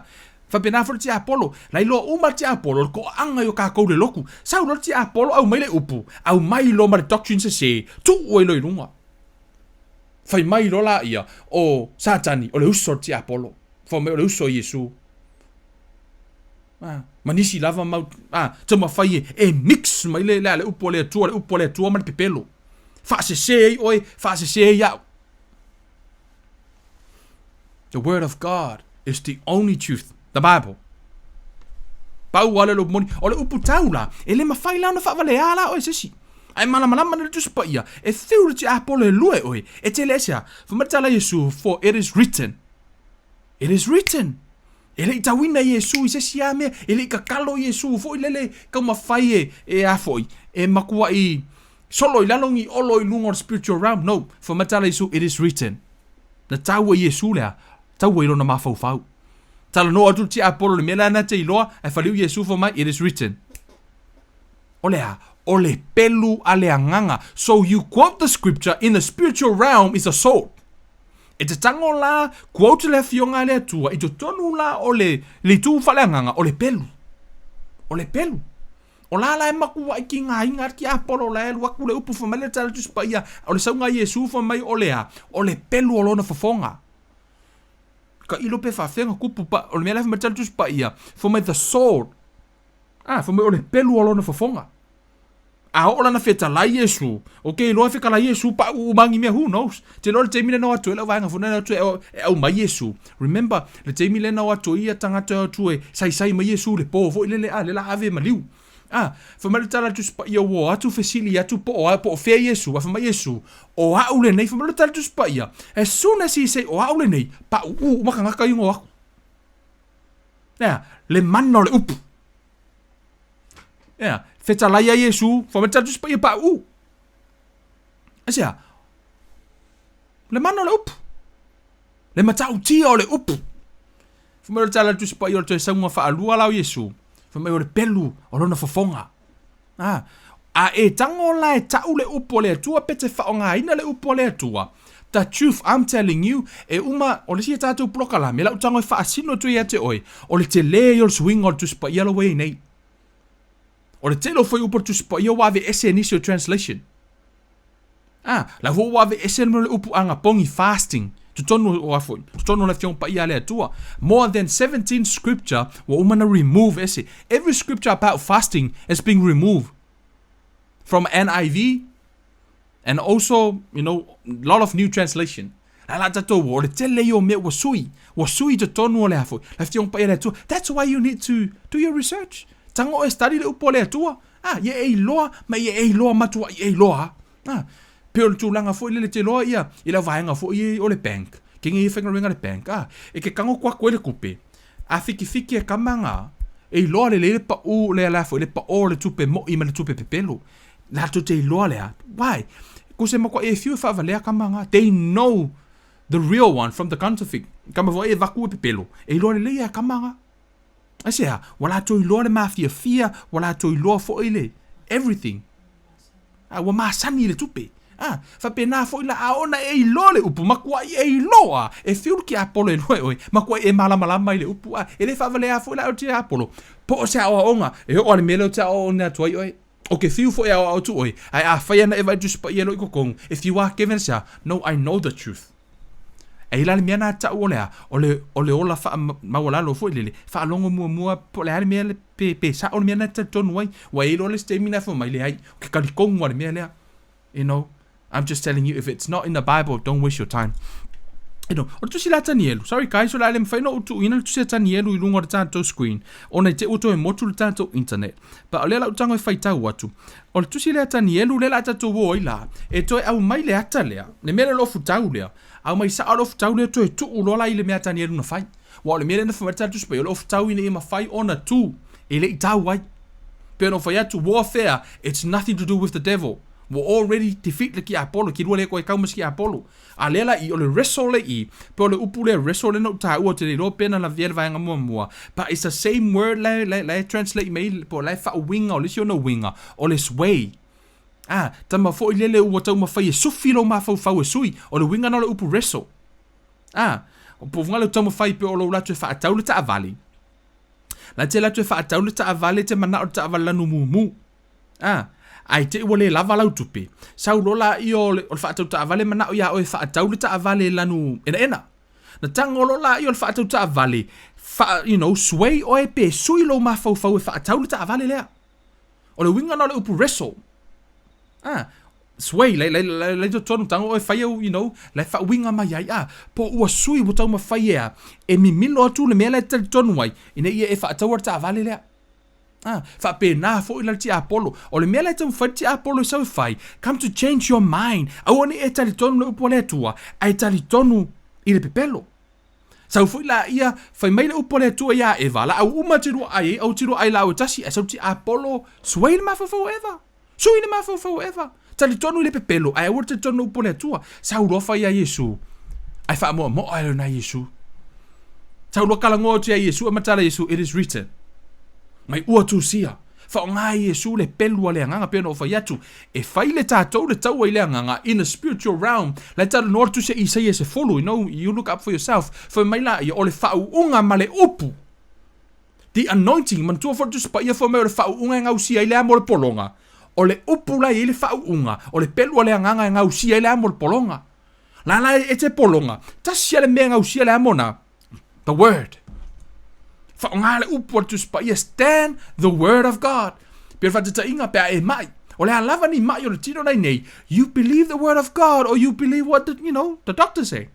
A: Faapena foi le tiapolo, la iloa uma le tiapolo o le toaaga i o tatou le lotu. Sau loa le tiapolo aumai le upu, aumai loa ma le doctrine sese, tuu ai loa i luga. Fai mai loa laia, o Satani o le uso o le tiapolo. Fai mai o le uso o Iesu. Ah, ma nisi lava mau, ah, taumafai e, e mix mai le, le, le upu a le Atua, le upu a le Atua ma le pepelo. Faasese ai oe, faasese ai au. The word of God is the only truth, the Bible. Pau lava lea o le upu moni. O le upu tau la, e le mafai la ona faavaleā la oe e se isi. Ae malamalama nei le Tusi Paia, e fiu le tiapolo e lua e oe, e tele ese a. Fai mai le tala a Iesu, for it is written. It is written. E le i tauina Iesu i se isi a mea, e le i kakalo Iesu foi lele taumafai e, e a foi, e matuai solo i lalo ni olo i luga o le spiritual realm. No. Fai mai le tala a Iesu, it is written. Na tau e Iesu le a? Tau ai lona mafaufau. Talanoa atu le tiapolo i le mea lea na te iloa, ae faliu Iesu fai mai, it is written. O le a? O le pelu a le agaga. So you quote the scripture in the spiritual realm is a sword. E te tango la, quote le afioga a le Atua i totonu la o le, le itu faaleagaga, o le pelu. O le pelu. O la la e makuaʻi ki ngā inga a le tiapolo la e alu atu le upu fai mai le tala Tusi Paia, o le sauga a Iesu fai mai o le a? O le pelu o lona fofoga. Ka ilo pe faafefea ona tupu pa, o le mea la e fai mai le tala Tusi Paia, fai mai the sword, a, fai mai o le pelu o lona fofoga. A oo lana fetalai Iesu, ok iloa e fetalai Iesu paʻu uma ni mea, who knows. Te iloa le taimi lena o atu ai lau vaega foi lena o atu e aumai Iesu. Remember, le taimi lena o atu ai ia tagata e o atu e saisai mai Iesu i le po foi lele a, lea la ave maliu. A, fai mai le tala a le Tusi Paia ua o atu fesili atu po o, po o fea Iesu, a fai mai Iesu, o au lenei, fai mai le tala a le Tusi Paia, as soon as he say o au lenei, paʻuʻu uma tagata ia na o atu. Ea, le mana o le upu. Ea, fetalai a Iesu, fai mai le tala a le Tusi Paia paʻuʻu. Aisea? Le mana o le upu. Le matautia o le upu. Fai mai o le tala a le Tusi Paia o le toe sauga faalua la o Iesu. Fai mai o le pelu o lona fofoga. Ah, a e tango la e tau le upu o le Atua pe te faaaogaina le upu o le Atua. The truth I'm telling you, e uma, o le isi a tatou polokalame, lau tago e faasino atu ia te oe, o le tele ia o le suiga o le Tusi Paia la ua i ai nei. O le tele o fuaiupu o le Tusi Paia ua aveese e nisi o translation. Ah, la foi ua aveese le mea o le upu agapogi, fasting, totonu o a foi, totonu o le Afioga Paia a le Atua. More than 17 scripture ua uma na remove ese. Every scripture about fasting has been removed from NIV and also, you know, lot of new translation. La la tatou o le tele ia o mea ua sui, ua sui i totonu o le a foi, le Afioga Paia a le Atua. That's why you need to do your research. Tago e study le upu a le Atua. Ah, ia e iloa, ma ia e iloa matuai e iloa. Ah, pei o le tulaga foi lele te iloa ia i lau vaega foi o le bank. Ke nge ia faigaluega le bank. Ah, e ke kago atu ai le tupe. A fikifiki e kama nga, e iloa lelei le pau le la foi le pao o le tupe moi ma le tupe pepelo. Latou te iloa lea. Why? Ko se makuaʻi e fiu e faavalea kama nga. They know the real one from the counterfeit. Kama foi e vaku e pepelo. E iloa lelei e kama nga. Aisea? Ua latou iloa le mafiafia, ua latou iloa foi le everything. A, ua masani i le tupe. A, faapena foi la, a ona e iloa le upu, matuai e iloa, e fiu le tiapolo e lua e oe, matuai e malamalama i le upu, a, e le faavalea foi la e le tiapolo, po o se aoaoga, e oo lava i le mea lea ou te aoaoina atu ai oe. O ke fiu foi e aoao atu oe, ae afai ana e vaai Tusi Paia loa i totonu, e fiu a Kevin sea, No, I know the truth. E i la le mea na tau o le a, o le, o le ola faamaualalo foi lele, faalogo muamua po o le a le mea le, pe, pe sao le mea na talitonu ai. Ua i ai loa le isi taimi na fai mai, leai, ou te talitonu lava i le mea lea. You know, I'm just telling you, if it's not in the Bible, don't waste your time. You know, o le tusi la Tanielu, sorry guys, o le a le mafai ona ou tuuina le tusi a Tanielu i luga o le tatou screen, ona i te i ua toe motu le tatou internet. But o lea la ou tago e faitau atu, o le tusi lea a Tanielu lea la a tatou o ai la, e toe aumai le ata lea, le mea lea o le ofutau lea, aumai sao le ofutau lea toe tuu loa la i le mea a Tanielu na fai. Aua o le mea lea na fai mai le tatou Tusi Paia, o le ofutau ina ia mafai ona tu, e le i tau ai. Pei ona ou fai atu, warfare, it's nothing to do with the devil. Ua already defeat le tiapolo, ki lua le koe kau ma se tiapolo. A lea la i, o le wrestle le i, pe o le upu lea wrestle lea na ou taua, ou te le iloa pe na lavea le vaega muamua, but it's the same word la, la, la e translate mai, po o la e faauiga, o le isi ona uiga, o le sway. Ah, tama foi lele ua taumafai e sufi lou mafaufau e sui, o le uiga na o le upu wrestle. Ah, po o le taumafai pe o lou latou e faatau le taavale. La e te alu atu e faatau le taavale, e te manao i le taavale lanu mumu. A, ae te i ua le lava lau tupe, sau loa laia o le, o le faatau taavale manao ia oe e faatau le taavale lanu enaena. Na tago loa laia o le faatau taavale, faa, you know, sway oe pe sui lou mafaufau e faatau le taavale lea. O le uiga na o le upu wrestle. A, sway, lai, lai, lai, lai totonu, tago oe fai au, you know, lai faauiga mai ai, a, po ua sui ua taumafai e a, e mimilo atu le mea la e talitonu ai, ina ia e faataua le taavale lea. A, faapena foi la le tiapolo. O le mea la e taumafai le tiapolo e sau e fai, come to change your mind. Aua ne i e talitonu le upu a le Atua, ae talitonu i le pepelo. Sau foi laia, fai mai le upu a le Atua iā Eva, laau uma te lua ai ai, aua te lua ai laau e tasi, ae sau tiapolo, suei le mafaufau o Eva. Sui le mafaufau o Eva. Talitonu i le pepelo, ae aua le talitonu i le upu a le Atua. Sau loa fai ia Iesu, ae faamoamoa e lona Iesu. Sau loa kalagoa atu ia Iesu, ae matala Iesu, it is written. Mai ua tusia. Faaaoga e Iesu le pelu a le Agaga, pei ona ou fai atu, e fai le tatou le taua i le Agaga, in the spiritual realm. La e talanoa le Tusi a Isaia 10, you know, you look up for yourself. Fai mai laia, o le faauuga ma le upu. The anointing, manatua foi le Tusi Paia fai mai o le faauuga e gausia ai le amo o le pologa. O le upu la e i ai le faauuga, o le pelu a le Agaga e gausia ai le amo o le pologa. La la e te pologa, tasi a le mea e gausia le amo na, The word. Whaonga le upu a le Tusi Paia, stand the word of God. Pei o le faataitaiga pe a e mai. O le a lava ni mai o le tino nei nei, you believe the word of God or you believe what the, you know, the doctor say.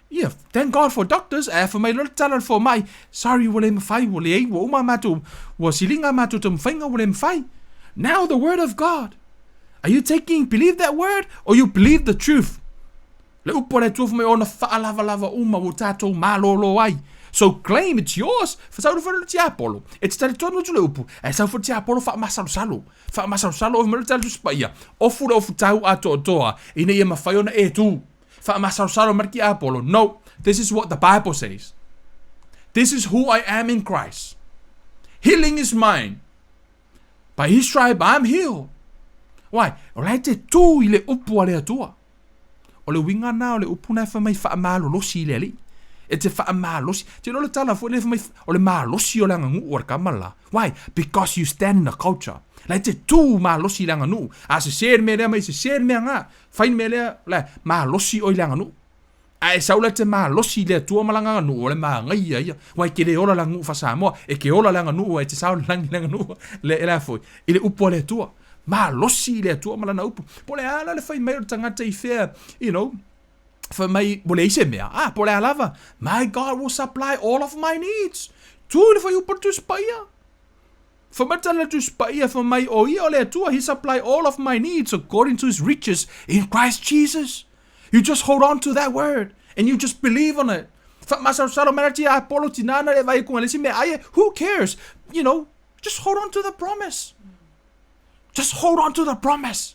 A: Yeah, thank God for doctors. Ae fa mai loa le tala le fomai, sorry ua le mafai, ua leai, ua uma a matou, ua siliga a matou taumafaiga, ua le mafai. Now the word of God. Are you taking, believe that word or you believe the truth? Le upu a le Atua fai mai ona faalavalava uma ua tatou malolo ai. So claim it's yours. Fasau le fale le tiapolo. E te talitonu atu le upu. Ae sau foi le tiapolo faamasalosalo. Faamasalosalo oe fai mai le tala Tusi Paia. Ofu le ofu tau atoatoa ina ia mafai ona e tu. Faamasalosalo mai le tiapolo. No, this is what the Bible says. This is who I am in Christ. Healing is mine. By his stripe I'm healed. Why? O la e te tū i le upu a le Atua. O le uiga na o le upu na e fai mai faamalolosi i le Alii. E te faamalosi. Te iloa le tala foi lea fai mai o le malosi o le aganuu a le tama la. Why? Because you stand in the culture. La e te tū malosi i le aganuu. A sese le mea lea mai sese le mea nga. Fai le mea lea, la malosi oe i le aganuu. A e sau la e te malosi i le Atua ma lana aganuu, o le manaia ia. Aua e te le ola le aganuu faa-Samoa, e te ola le aganuu e te sao le lagi i le aganuu le, le a foi, i le upu a le Atua. Malosi i le Atua ma lana upu. Po o le a la le fai mai o le tagata i fea, you know, fai mai, ua leai se mea. Ah, po o le a lava, my God will supply all of my needs. Tu i le fuaiupu o le Tusi Paia. Fai mai le tala a le Tusi Paia, fai mai, o ia o le Atua, he supply all of my needs according to his riches in Christ Jesus. You just hold on to that word and you just believe on it. Faamasalosalo mai la tia Apollo tina na le vai kunga le isi mea ai, who cares? You know, just hold on to the promise. Just hold on to the promise.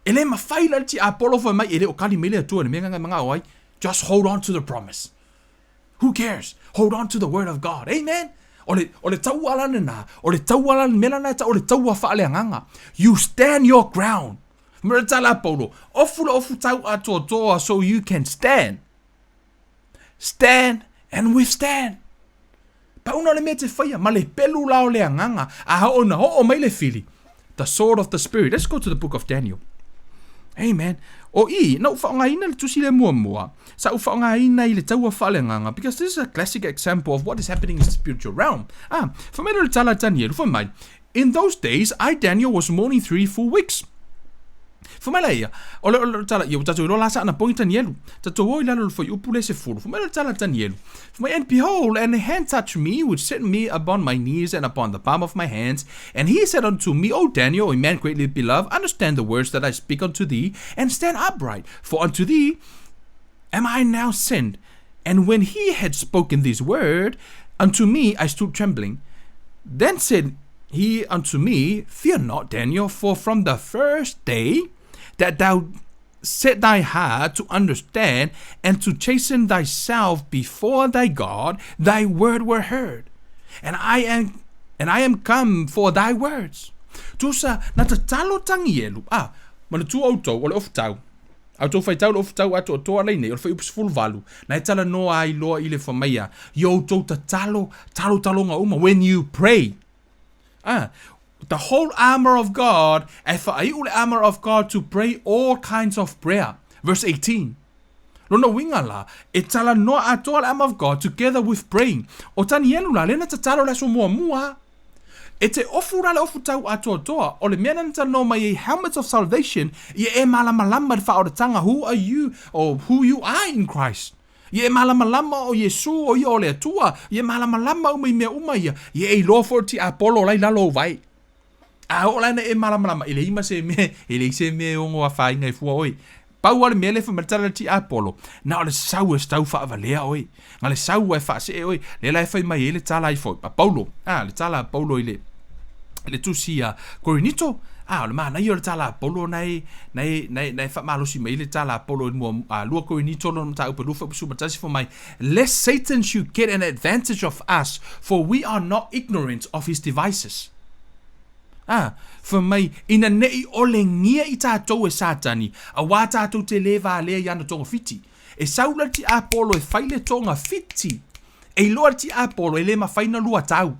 A: E le mawhai la le tia Apollo fai mai, e le o kali mai le Atua le mea nganga manga o ai. Just hold on to the promise. Who cares? Hold on to the word of God. Amen. O le, o le tauala lena, o le tauala, le mea lena e tau, o le taua faaleagaga. You stand your ground. Mo le tala a Paulo, ofu le ofu tau atoatoa so you can stand. Stand and withstand. Pauna o le mea te whaia, ma le pelu la o le agaga, a hoo na oo mai le fili. The sword of the spirit. Let's go to the book of Daniel. Amen. O i, na ou faaaogaina le tusi lea muamua, sa ou faaaogaina i le taua faaleagaga, because this is a classic example of what is happening in the spiritual realm. Ah, fai mai le tala a Danielu, fai mai, In those days, I, Daniel, was mourning three full weeks. Fai mai la ia, o le, o le tala, ia ua tatou iloa la sa ana pogi Tanielu. Tatou o i lalo o le fuaiupu le 10. Fai mai le tala a Tanielu, fai mai, And behold, and a hand touched me, which set me upon my knees and upon the palm of my hands. And he said unto me, O Daniel, a man greatly beloved, understand the words that I speak unto thee, and stand upright, for unto thee am I now sent. And when he had spoken this word unto me, I stood trembling. Then said he unto me, Fear not, Daniel, for from the first day that thou set thy heart to understand and to chasten thyself before thy God, thy word were heard. And I am and I am come for thy words. Tusa, na tatalo Tanielu, ah, manatua outou, o le ofutau. A outou faitau le ofu tau atoatoa lei nei, o le fuaiupu 18, na e talanoa ai loa i le famaia, i o outou tatalo, talotaloga uma, when you pray. Ah, the whole armor of God, e faaiu le armor of God to pray all kinds of prayer. Verse 18. Lona uiga la, e talanoa atoa le armor of God together with praying. O Tanielu la, lea na tatalo le aso muamua. E te ofu la le ofu tau atoatoa, o le mea na talanoa mai ai helmets of salvation, ia e malamalama i le faaoratanga who are you, or who you are in Christ. Ia e malamalama o Iesu o ia o le Atua, ia e malamalama uma i mea uma ia, ia e iloa foi o le tiapolo la i lalo o ou vae. A oo la ina e malamalama, e leai ma se mea, e leai se mea e ono afaina ai fua oe. Pau lava le mea lea e fai mai le tala a le tiapolo, na o le sau e tau faavalea oe, na le sau e faasee oe. Lea la e fai mai ai le tala ai foi a Paulo, a, le tala a Paulo i le, i le tusi a Korinito, a, o le manaia o le tala a Paulo na e, na e, na e, na e faamalosi mai ai le tala a Paulo i le mua, a, 2 Korinito lona mataupu e 2 fuaiupu 11 fai mai, Lest Satan should get an advantage of us, for we are not ignorant of his devices. Ā, fai mai, ina neʻi ʻolengia i tātou e Satani, auā tātou te lē valea i ana togafiti. E sau la le tiapolo e fai le togafiti. E iloa le tiapolo e lē mafai na lua tau.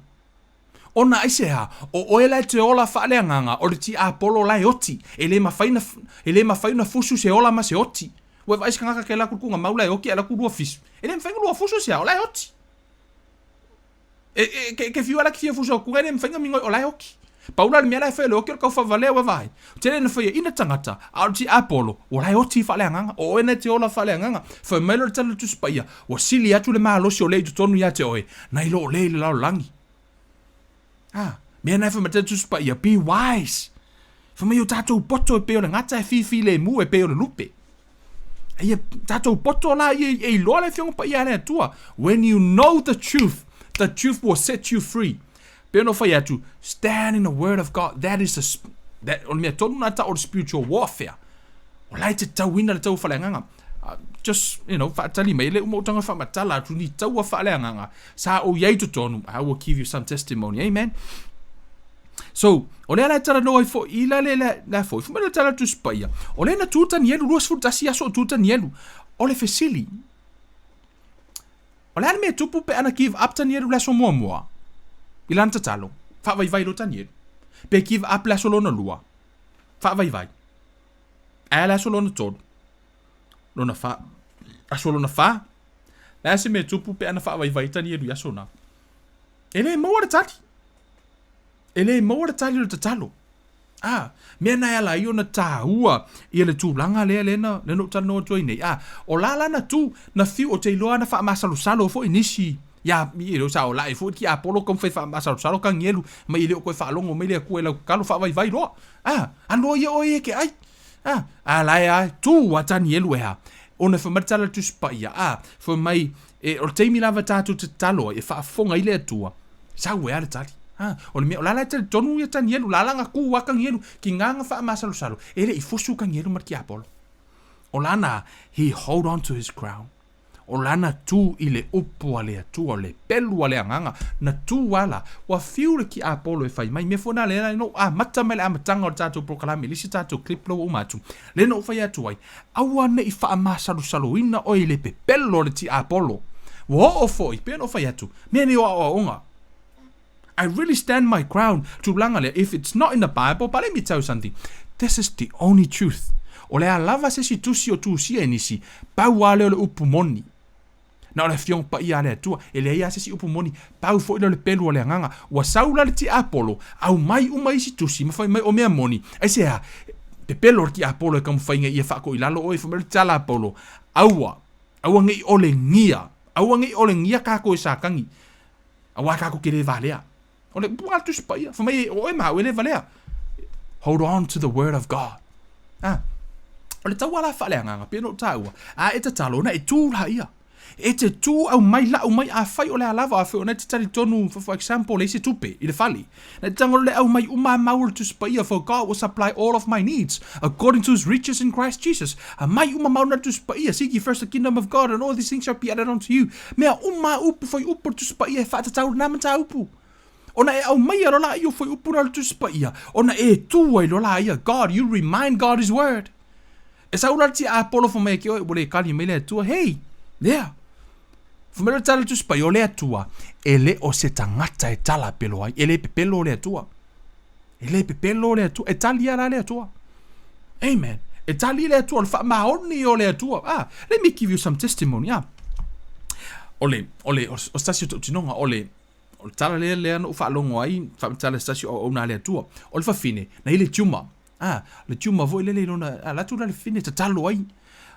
A: Ona aisea, o oe la e te ola faaleagaga, o le tiapolo la e oti, e lē mafai na, e lē mafai ona fusu se ola ma se oti. Ua e vaai se kagaka ke alu atu i le tuugamau la e oti ae alu atu lua fisu. E lē mafai ona lua fusu aisea, o la e oti. E, e, ke, ke fiu ala ki fia fusu atu e le mafai na migoi o la e oti. Pau la le mea la e fai o le oti o le taufavalea ua vaai. Tele na faia ina tagata, a o le tiapolo, ua la e oti faaleagaga. O oe na e te ola faaleagaga. Fai mai loa le tala o le Tusi Paia, ua sili atu le malosi o le i totonu ia te oe, nai lo o le i le lalolagi. A, mea na e fai mai le tala o le Tusi Paia, be wise. Fai mai o tatou poto e pei o le gata e fifilemu e pei o le lupe. Ia tatou poto la ia e iloa le Afioga Paia a le Atua. When you know the truth, the truth will set you free. Pei ona fai atu, stand in the word of God. That is the, that, o le mea tonu na tau o le spiritual warfare. O la e te tauina le taua faaleagaga. Just, you know, faatali mai, le uma o tanga whaamatala atu ni taua faaleagaga. Sa o iai totonu, I will give you some testimony. Amen. So, o lea la e talanoa ai foi i la le la, la foi, fai mai le tala Tusi Paia, o lea na tu Tanielu, 21 aso o tu Tanielu. O le fesili, o le a le mea e tupu pe ana give up Tanielu le aso muamua i lana tatalo, faavaivai loa Tanielu. Pe give up le aso lona lua, faavaivai. Ae a le aso lona tolu, lona fa, aso lona fa, le a se mea e tupu pe ana faavaivai Tanielu i aso na. E le maua le tali. E le maua le tali o le tatalo. A, mea na e ala ai ona tāua ia le tulaga lea lea na, lea na ou talanoa atu ai nei. A, o la la na tu, na fiu, o te iloa na faamasalosalo foi nisi, ia, you know, sa o lae foi ki Apolo taumafai faamasalosalo Kanielu, mai e le o toe faalogo mai le Atua i lau tatalo, faavaivai loa. A, alu loa ia oe e ke ai. A, a la e a, tu a Tanielu e a. Ona fai mai le tala a le Tusi Paia, a, fai mai, e, o le taimi lava tatou te tatalo ai, e faafofoga ai le Atua, Sau e a le tali. Ha, o le mea, o la la e talitonu ia Tanielu, la la na tu a Tanielu, ki nga faamasalosalo, e le i fusu Tanielu ma le tiapolo. O lana, he hold on to his crown. O lana tu i le upu a le Atua, o le pelu a le Agaga, na tu a la, ua fiu le tiapolo e fai mai, mea foi na lea na ou amata mai le amataga o le tatou polokalame, le isi tatou clip la ua uma atu, lea na ou fai atu ai, aua ne i faamasalosaloina oe i le pepelo o le tiapolo. Ua oo foi, pei ona ou fai atu, Mea nei o aoaoga. I really stand my ground tulaga lea if it's not in the Bible but let me tell you something this is the only truth. O le a lava se isi tusi o tusia e nisi, pau lava lea o le upu moni. Na o le Afioga Paia a le Atua, e leai lava se isi upu moni, pau foi lea o le pelu o le Agaga. Ua sau la le tiapolo, aumai uma isi tusi ma fai mai o mea moni. Aisea? Pepelo le tiapolo e taumafai nei ia faatoilalo oe, fai mai le tala a Paulo, aua, Aua ne i olegia, aua ne i olegia kākou e Satani, auā kākou te lē valea. O le upu a le Tusi Paia, fai mai, o oe ma au e lē valea. Hold on to the word of God. Ah, o le taua la faaleagaga, pei ona ou taua, a e tatalo, ona e tū laia. E te tū aumai lau mai, afai o le a lava, afai ona e te talitonu, for example, leai se tupe i le fale. Na te tago le aumai uma mau o le Tusi Paia, for God will supply all of my needs according to his riches in Christ Jesus. Aumai uma mau na le Tusi Paia, seek ye first the kingdom of God and all these things shall be added unto you. Mea uma upu fai upu o le Tusi Paia e faatatau lena mataupu. Ona e aumaia loa laia o fuaiupu na o le Tusi Paia, ona e tu ai loa laia, God, you remind God his word. E sau la le tiapolo fai mai ia te oe ua le tali mai le Atua. Hei! Lea! Fai mai le tala Tusi Paia, o le Atua, e le o se tagata e talapelo ai. E le pepelo le Atua. E le pepelo le Atua. E tali lava la le Atua. Amen. E tali le Atua, o le faamaoni o le Atua. Ah, let me give you some testimony. Ah. O le, o le, o se tasi o tautinoga, o le, o le tala lea lea na ou faalogo ai, faamatala se tasi o auauna a le Atua. O le fafine, na i le tumor. Ah, le tumor foi lele i lona, alu atu la le fafine tatalo ai.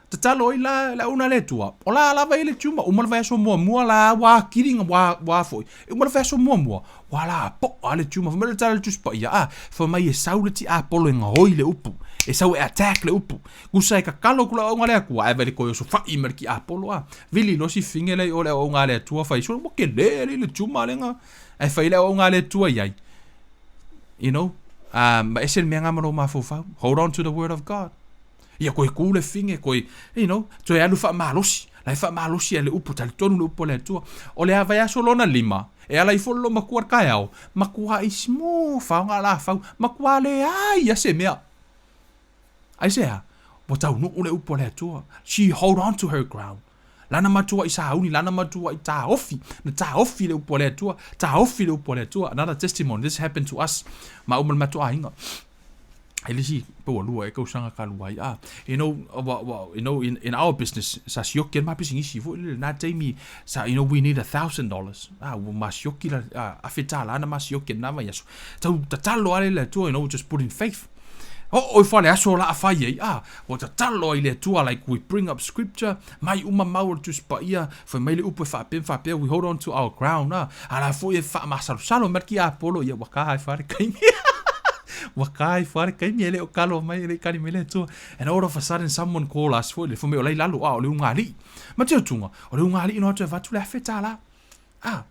A: Tatalo ai la le auauna a le Atua. O la lava i le tumor, uma le vaiaso muamua la ua atili na ua, ua foi. E uma le vaiaso muamua, ua la po'a le tumor. Fai mai le tala a le Tusi Paia, ah, fai mai e sau le tiapolo e gaoi le upu. E sau e attack le upu. Gusa e tatalo atu le auauna a le Atua, ae vaai le toe osofai ma le tiapolo, ah. Vili loa si fafine lea i o le auauna a le Atua fai, sole ua tele alii le tumor lea. Ae fai le auauna a le Atua i ai. You know, ma ese le mea nga ma lou mafaufau. Hold on to the word of God. Ia koe ku le fine, koe, you know, toe alu faamalosi. La e faamalosi ai le upu, talitonu le upu a le Atua. O le vaiaso lona lima, e ala ifo le loomatua i le taeao, matuai smooth lava ona alafau, matua leai lava se mea. Aisea? Ua taunuu le upu a le Atua. She hold on to her ground. Lana matuai sauni, lana matuai taofi, na taofi le upu a le Atua, taofi le upu a le Atua. Another testimony, this happened to us, maua ma le matou aiga. E le isi pe ua lua e tausaga talu ai. Ah, you know, wa, wa, you know, in, in our business, sa sioki ai le ma pisinisi foi lele, na taimi, sa, you know, we need $1,000. Ah, ua ma sioki la, ah, $1,000 na ma sioki na vaiaso. Tau tatalo lava le Atua, you know, just put in faith. Oo ifo le aso o le a fai ai, ah, ua tatalo ai le Atua, like we bring up scripture, mai uma mau o le Tusi Paia, fai mai le upu e faapea ma faapea, we hold on to our ground, ah, a la foi e faamasalosalo mai le tiapolo, ia ua ka ifo lava le taimi. Ua ka ifo lava le taimi, e le o kalo mai, e le i kali mai le Atua. And all of a sudden someone call us foi le, fai mai o la i lalo, ah, o le ulugalii. Ma te otunga, o le ulugalii no atu e avatu le $1,000. Ah,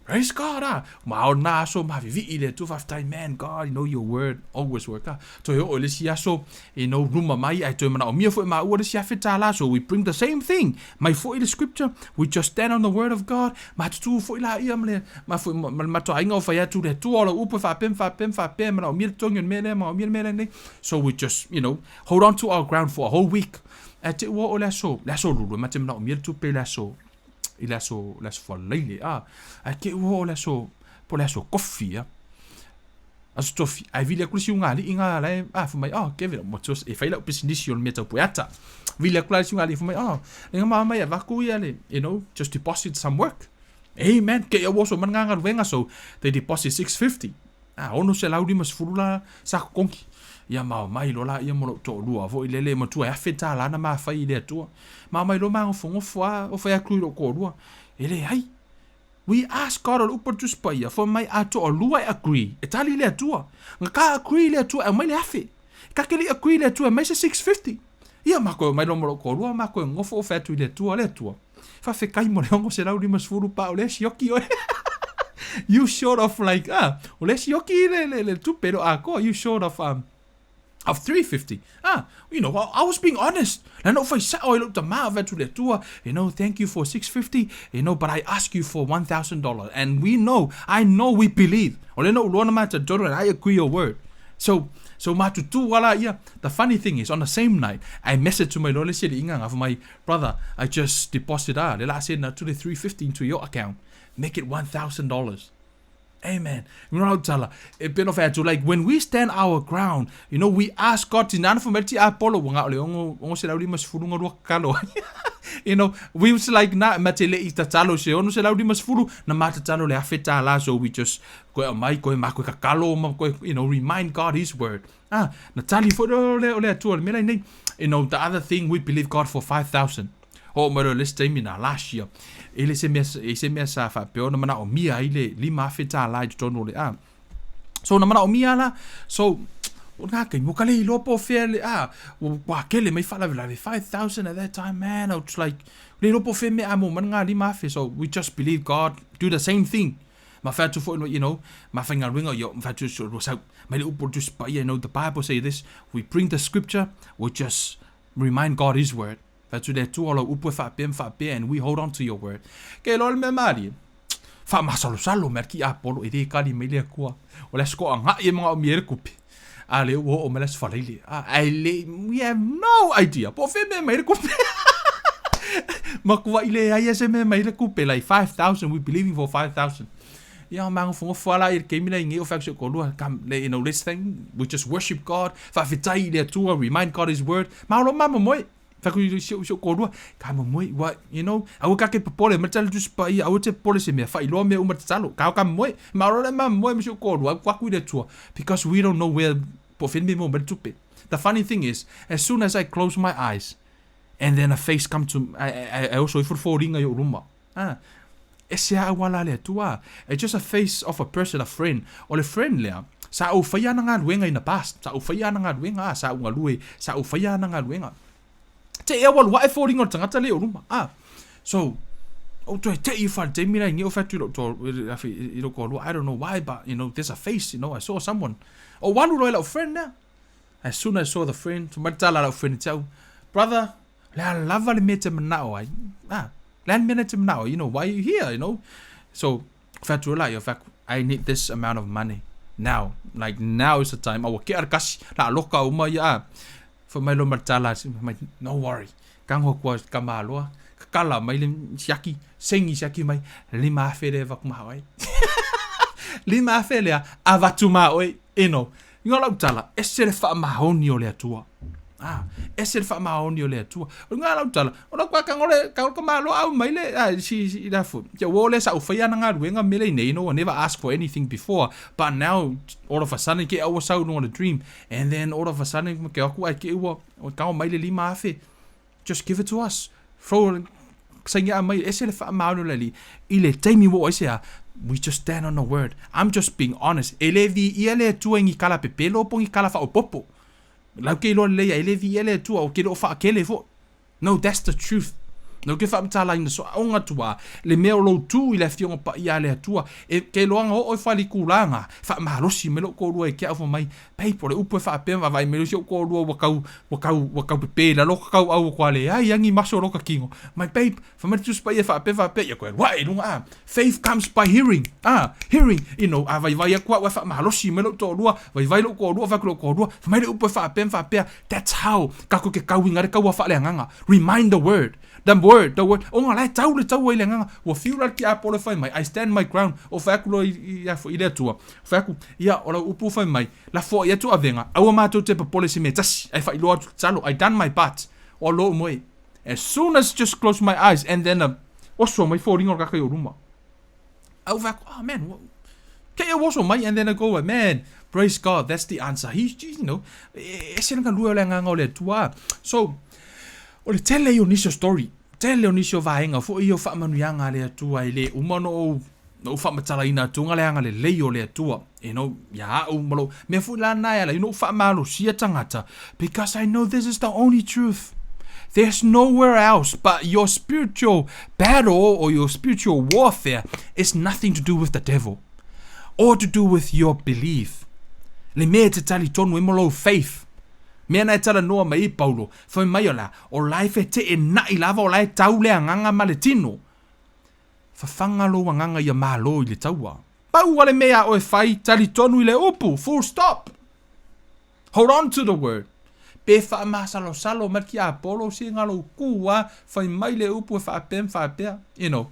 A: praise God, ah. Ma o na aso ma vivii le Atua, faafetai, man, God, you know your word always work, ah. Toe oo i le isi aso, you know, luma mai, ae toe manaomia foi maua le isi $1,000, so we bring the same thing, mai foi le scripture, we just stand on the word of God, ma tutū foi la ia ma le, ma foi, ma le matou aiga o fai atu le Atua o lau upu e faapea ma faapea ma faapea, manaomia le totogi o le mea lea, manaomia le mea lenei, so we just, you know, hold on to our ground for a whole week. Ae te i ua oo le aso, le aso lulu, e ma te manaomia le tupe i le aso, i le aso, le aso Fualaile, a, ae te i ua oo le aso, po o le aso Tofi, a. Aso Tofi, ae vili atu le isi ulugalii na la e, a, fai mai, oh, Kevin, mo te e fai lau pisinisi o le mea tau pueata. Vili atu la le isi ulugalii, fai mai, oh, le nga maa mai avatu ia le, you know, just deposit some work. Amen, ke ia ua oso mai le galuega, so they deposit 650. A, 650 la sa totogi. Ia ma omai loa laia ma lou toalua foi lele e matua e $1,000 na ma fai i le Atua. Ma omai loa magofogofoa a o fai atu i lou toalua, e leai. We ask God o le upu a le Tusi Paia, fai mai a toalua e agree, e tali le Atua. Na ka agree le Atua e aumai le afe. Ka ke le i agree le Atua e aumai se 650. Ia ma koe omai loa ma lou toalua ma koe nofo o fai atu i le Atua, le Atua. Faafetai mo le 650 pa o lea sioki oe. You short of like, ah, o lea sioki le, le, le tupe lo atoa, you short of, of 350. Ah, you know, I, I was being honest. Na no fai sao i lou tama o atu le Atua, you know, thank you for 650, you know, but I ask you for $1,000. And we know, I know we believe. O le no uloa na ma talitonu, and I agree your word. So, so matutu ala ia. The funny thing is, on the same night, I message to mai loa le isi alii nga fai mai, Brother, I just deposit ah, le la send atu le 350 into your account. Make it $1,000. Amen. You know tala, e peno fai atu, like when we stand our ground, you know, we ask God, tinana fai mai ti Apollo, ua ngao le ongo, ongo se lauli masifulu nga rua kakalo. You know, we was like, na, ma te le i tatalo se ono se lauli masifulu, na ma tatalo le afe tālā, so we just, koe amai, koe ma koe kakalo, ma koe, you know, remind God his word. Ah, na tali foi o le, o le Atua, le mea nei, you know, the other thing we believe God for 5,000. Oo mai loa le isi taimi na last year, e le se mea, e se mea sa faapea ona manaomia ai le $5,000 i totonu o le, ah. So na manaomia la, so, o ngā taimi, ua ka le iloa po o fea le, ah, ua kele mai faalavelave, 5,000 at that time, man, I was like, le iloa po o fea mea a mo mai ngā 5,000, so we just believe God, do the same thing. Ma fai atu foi, you know, ma faigaluega, ia, ma fai atu, so, sau, mai le upu o le Tusi Paia, you know, the Bible say this, we bring the scripture, we just remind God his word. Fai atu le Atua o lau upu e faapea ma faapea, and we hold on to your word. Ke iloa le mea malie, faamasalosalo mai le tiapolo, e le kali mai le Atua. O le aso toagai e manaomia ai le tupe. A lea ua oo mai le Aso Faraile, a, ae le, we have no idea po o fea mea e aumai ai le tupe. Matuai leai lava se mea e aumai ai le tupe, like 5,000, we believing for 5,000. Ia ma nofonofo lava la i le taimi la i nei o fai atu si ou toalua, come, you know, let's thank, we just worship God, faafetai i le Atua, remind God His word, ma o lo o mamomoe. Fai atu i si ou toalua, ka momoe, ua, you know, aua ka te popole, mai tala Tusi Paia, aua te popole i se mea, faailoa mea uma tatalo, ka o ka momoe. Ma o lo o le mamomoe ma si ou toalua, atu atu i le Atua, because we don't know where, po o fea le mea e maua mai ai le tupe. The funny thing is, as soon as I close my eyes, and then a face come to, ae oso ifo le foliga i ou luma. Ah, ese a auala a le Atua. It's just a face of a person, a friend. O le friend lea, sa ou faia ana galuega in the past. Sa ou faia ana galuega, ah, sa ou galue, sa ou faia ana galuega. Te ea ua alu ae foliga o le tagata lea i ou luma. Ah, so, ou toe tei ifo lava i le taimi la i nei ou fai atu i lou toa, i lou toalua, I don't know why, but, you know, there's a face, you know, I saw someone. Ou alu loa i lau friend lea. As soon as I saw the friend, fai mai le tala a lau friend i te au, brother, O le a lava le mea e te manao ai, ah, le a le mea e te manao ai, you know, why are you here, you know? So, fai atu la ia, fai atu, I need this amount of money now, like now is the time, a ua kea le kasi, la aloka uma ia, ah. Fai mai loa ma le tala, fai mai, no worry, kago atu a ka maloa, kakala mai le siaki, sengi siaki mai, 5,000 lea e avatu ma oe. 5,000 lea, avatu ma oe, you know. Ingoa lau tala, ese le faamaoni o le Atua. Ah, ese le faamaoni o le Atua. O ingoa lau tala, o lau kaka ngole, ka ka malo au mai le, ah, si, si, la fu. Kia wo le sa u whai ana ngā ruenga mele nei, no, I never asked for anything before, but now, all of a sudden, ke aua sau no a dream, and then all of a sudden, ke aku ai ke ua, o kao mai le 5,000, Just give it to us. Throw saingi a mai, ese le faamaoni o le Alii, i le taimi ua oo ai se a, we just stand on the word. I'm just being honest. E le viia le Atua i ni kala pepelo po ni kala faaopoopo. Lau ke iloa lelei e le viia le Atua, o ke le o faakele foi. No, that's the truth. No ke faamatalaina so aoga atu a, le mea o lou tu i le afioga paia a le Atua, e ke iloaga oo e whai kulaga, faamalosi mai lou toalua i ke au fai mai, Babe, o le upu e faapea ma vaavaai mai loa si ou toalua ua kau, ua kau, ua kau pepē i lalo ka kauʻau o koa leai a ni maso o loka kino. My babe, fai mai le Tusi Paia e faapea faapea, ia koe alu ae i luga a. Faith comes by hearing, a, hearing, you know, a vaivai atu au ae faamalosi mai lou toalua, vaivai lou toalua, fai atu i lou toalua, fai mai le upu e faapea ma faapea, that's how tatou te tauiga ai le taua faaleagaga. Remind the word. The word, the word, ona la e tau le taua i le agaga, ua fiu la le tiapolo e fai mai, I stand my ground, o fai atu loa i, i, i, i le Atua, fai atu, ia, o lau upu fai mai, lafo i atu avega, aua matou te popole se mea e tasi, ae faailoa atu tatalo, I done my part, o lou moe. As soon as just close my eyes and then a oso mai foliga o le kaka i ou luma. Au fai atu, oh man, kei au oso mai, and then I go, man, praise God, that's the answer. He, you know, ese le galue o le agaga o le Atua. So, o le tele ia o nisi o story, tele o nisi o vaega foi ia o faamanuiaga a le Atua e le uma ona ou na ou faamatalaina atu le agalelei o le Atua, you know, ia au ma lou, mea foi la na e ala ai ona ou faamalosia tagata, because I know this is the only truth. There's nowhere else but your spiritual battle or your spiritual warfare is nothing to do with the devil or to do with your belief. Le mea e te talitonu e mo lou faith. Mea na e talanoa mai ai Paulo, fai mai o la, o la e feteenai lava, o la e tau le agaga ma le tino. Fafaga lou agaga ia malo i le taua. Pau a le mea a oe fai, talitonu i le upu, full stop. Hold on to the word. Pe faamasalosalo mai le tiapolo se galo ku a, fai mai le upu e faapea ma faapea. You know,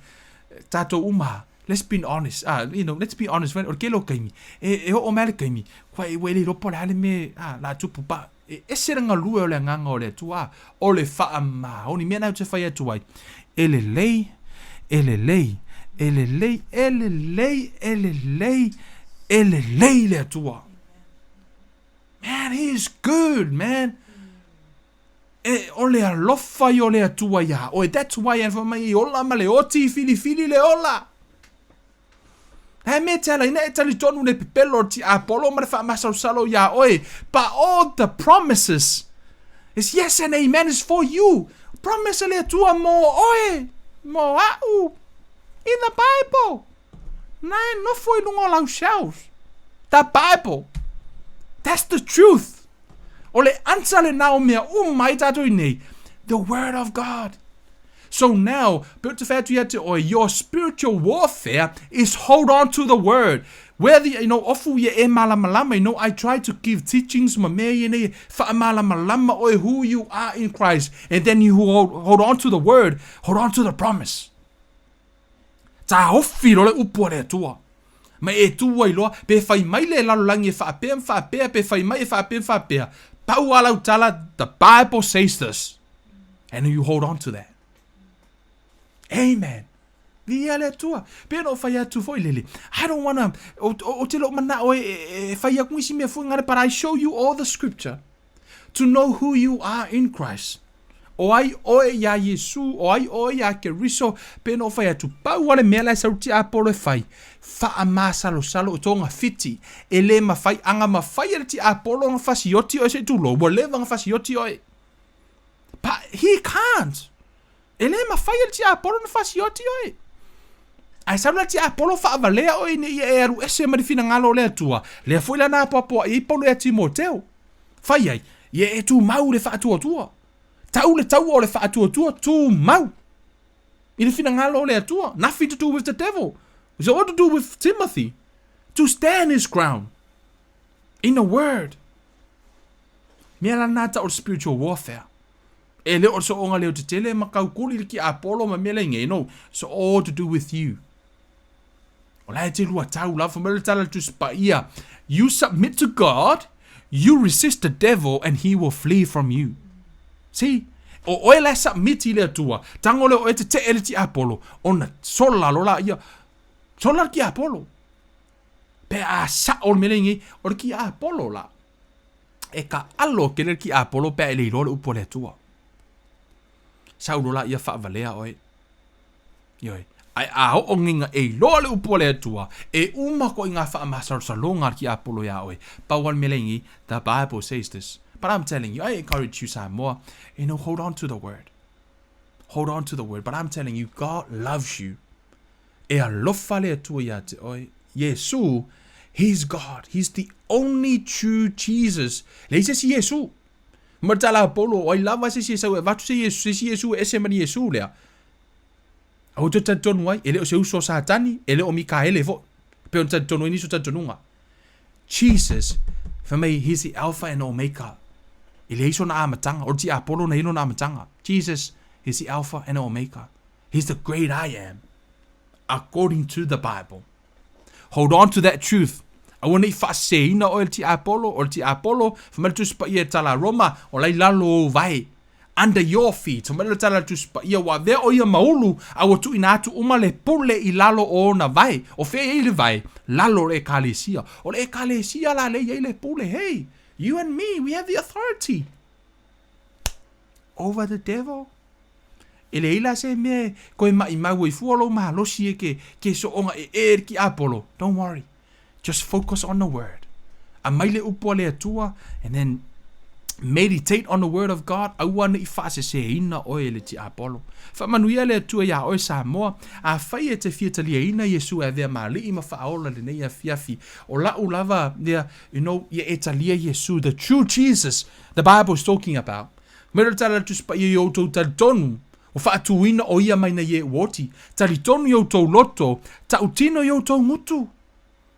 A: tatou uma, let's be honest, ah, you know, let's be honest, o le tele o taimi, e, e oo mai le taimi, kua e, ua e le iloa po o le a le mea, ah, la tupu pa, e ese le galue o le agaga o le Atua, o le faamaoni. Mea na ou te fai atu ai, e lelei, e lelei, e lelei, e lelei, e lelei, e lelei le Atua. Man, he is good, man. E, o le alofa i o le Atua iā oe. That's why e fai mai e ola ma le oti filifili le ola. He mea te ala ina e talitonu le pepelo o tiapolo ma le faamasalosalo iā oe. But all the promises is yes and amen is for you. Promise a le Atua mō oe, mō a'u. In the Bible. Na e nofo i lunga o lau shelves. The Bible. That's the truth. O le answer le na o mea uma ai tātou i nei. The word of God. So now, pei ou te fai atu ia te oe, your spiritual warfare is hold on to the word. Whether, you know, ofu ia e malamalama, you know, I try to give teachings ma mea ia nei, faamalamalama oe who you are in Christ, and then you hold, hold on to the word, hold on to the promise. Taofi loa le upu a le Atua. Ma e tū ai loa, pe fai mai le lalolagi e faapea ma faapea, pe fai mai e faapea ma faapea, pau a lau tala, the Bible says this. And you hold on to that. Amen. Viia le Atua. Pe no fai atu foi lele. I don't wanna, o, o, o te loo manao e, e, e fai aku isi mea foi ngare, but I show you all the scripture to know who you are in Christ. O ai oe iā Iesū, o ai oe iā Keriso, pe no fai atu, pau a le mea la e sau tiapolo e fai, faamasalosalo i togafiti, e le mafai, aga mafai e le tiapolo ona fasioti oe se i tulou, ua leva ona fasioti oe. But he can't. E le mafai e le tiapolo ona fasioti oe. Ae sau la tiapolo faavalea oe ina ia e alu ese mai le finagalo o le Atua, lea foi la na apoapoai ai Paulo ia Timoteo. Fai ai, ia e tumau i le faatuatua. Tau le taua o le faatuatua, tumau i le finagalo o le Atua. Nothing to do with the devil. It's all to do with Timothy. To stand his ground in the word. Mea la nā ta o le spiritual warfare. E le o le soonga leo tetele ma kaukuli le ki Apollo ma mea le No, it's all to do with you. O la e te lua tau la, fa mai le tala le Tusi Paia. You submit to God, you resist the devil and he will flee from you. See? O oe la e submit i le Atua, tago lea o oe tetee le tiapolo, ona sola loa laia, sola le tiapolo. Pe a sao le mea lenei, o le tiapolo la, e taalo tele le tiapolo pe a e le iloa le upu a le Atua. Sau loa laia faavalea oe. Ioe. Ae a oo ngiga e iloa le upu a le Atua, e uma koʻi ngā faamasalosaloga a le tiapolo iā oe. Pau lava le mea lenei, the Bible says this. But I'm telling you, I encourage you Samoa, you know, hold on to the word. Hold on to the word. But I'm telling you, God loves you. E alofa le Atua iā te oe. Iesu, He's God. He's the only true Jesus. Leai se isi Iesu. Ma le tala a Paulo, o ai lava se isi e sau e avatu se Iesu, se isi Iesu e ese ma le Iesu lea. Aua toe talitonu ai, e le o se uso o Satani, e le o Mikaele foi, pei ona talitonu ai nisi o talitonuga. Jesus, fai mai, He's the Alpha and Omega. E leai sona amataga, o le tiapolo na i ai lona amataga. Jesus is the Alpha and Omega. He's the great I am, according to the Bible. Hold on to that truth. Aua ne i faaseseina oe e le tiapolo, o le tiapolo, fai mai le Tusi Paia e tala a Roma, o la i lalo o ou vae. Under your feet. Fai mai le tala a le Tusi Paia, ua avea ʻo ia ma ulu, a ua tuuina atu uma le pule i lalo o ona vae. O fea i ai le vae? Lalo o le ʻEkalesia. O le ʻEkalesia la lea i ai le pule. Hey, you and me, we have the authority over the devil. E leai la se mea e koe maʻimau ai fua lou malosi e ke, ke soʻoga ʻeʻe e le tiapolo. Don't worry. Just focus on the word. Aumai le upu a le Atua and then meditate on the word of God, aua ne i faaseseina oe e le tiapolo. Faamanuia le Atua iā oe Samoa, afai e te fia taliaina Iesu e avea ma alii ma faaola i lenei afiafi, o la'u lava ia, you know, ia e talia Iesu, the true Jesus the Bible is talking about. Mai le tala a le Tusi Paia i outou talitonu, ua faatuina o ia mai nei e uoti, talitonu i outou loto, tautino i outou gutu.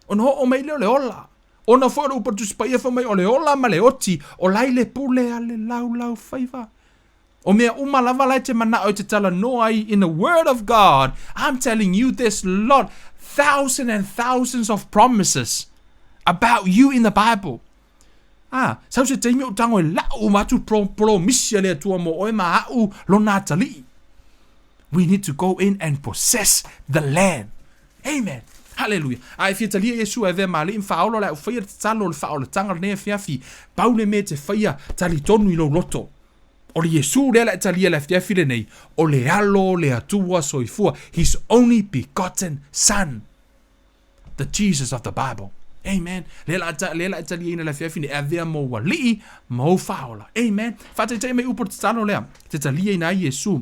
A: Ona oo mai lea o le ola. Ona foi o le upu a le Tusi Paia fai mai o le ola ma le oti, o la i le pule a le laulau faiva. O mea uma lava la e te manao e te talanoa ai in the word of God, I'm telling you there's lot, thousand and thousands of promises about you in the Bible. A, sau se taimi ou tago e lau uma atu pro, promisi a le Atua mo oe ma a'u lona atalii. We need to go in and possess the land. Amen. Haleluia. A e fia talia Iesu e avea ma alii ma faaola o le a ou faia le tatalo o le faaolataga lenei afiafi. Pau le mea e te faia, talitonu i lou loto. O le Iesu lea la e talia i le afiafi lenei, o le Alo o le Atua soifua, His only begotten Son. The Jesus of the Bible. Amen. Lea la lea la e taliaina i le afiafi nei, e avea ma ou alii ma ou faaola. Amen. Faataitai mai upu o le tatalo lea, te taliaina ai Iesu.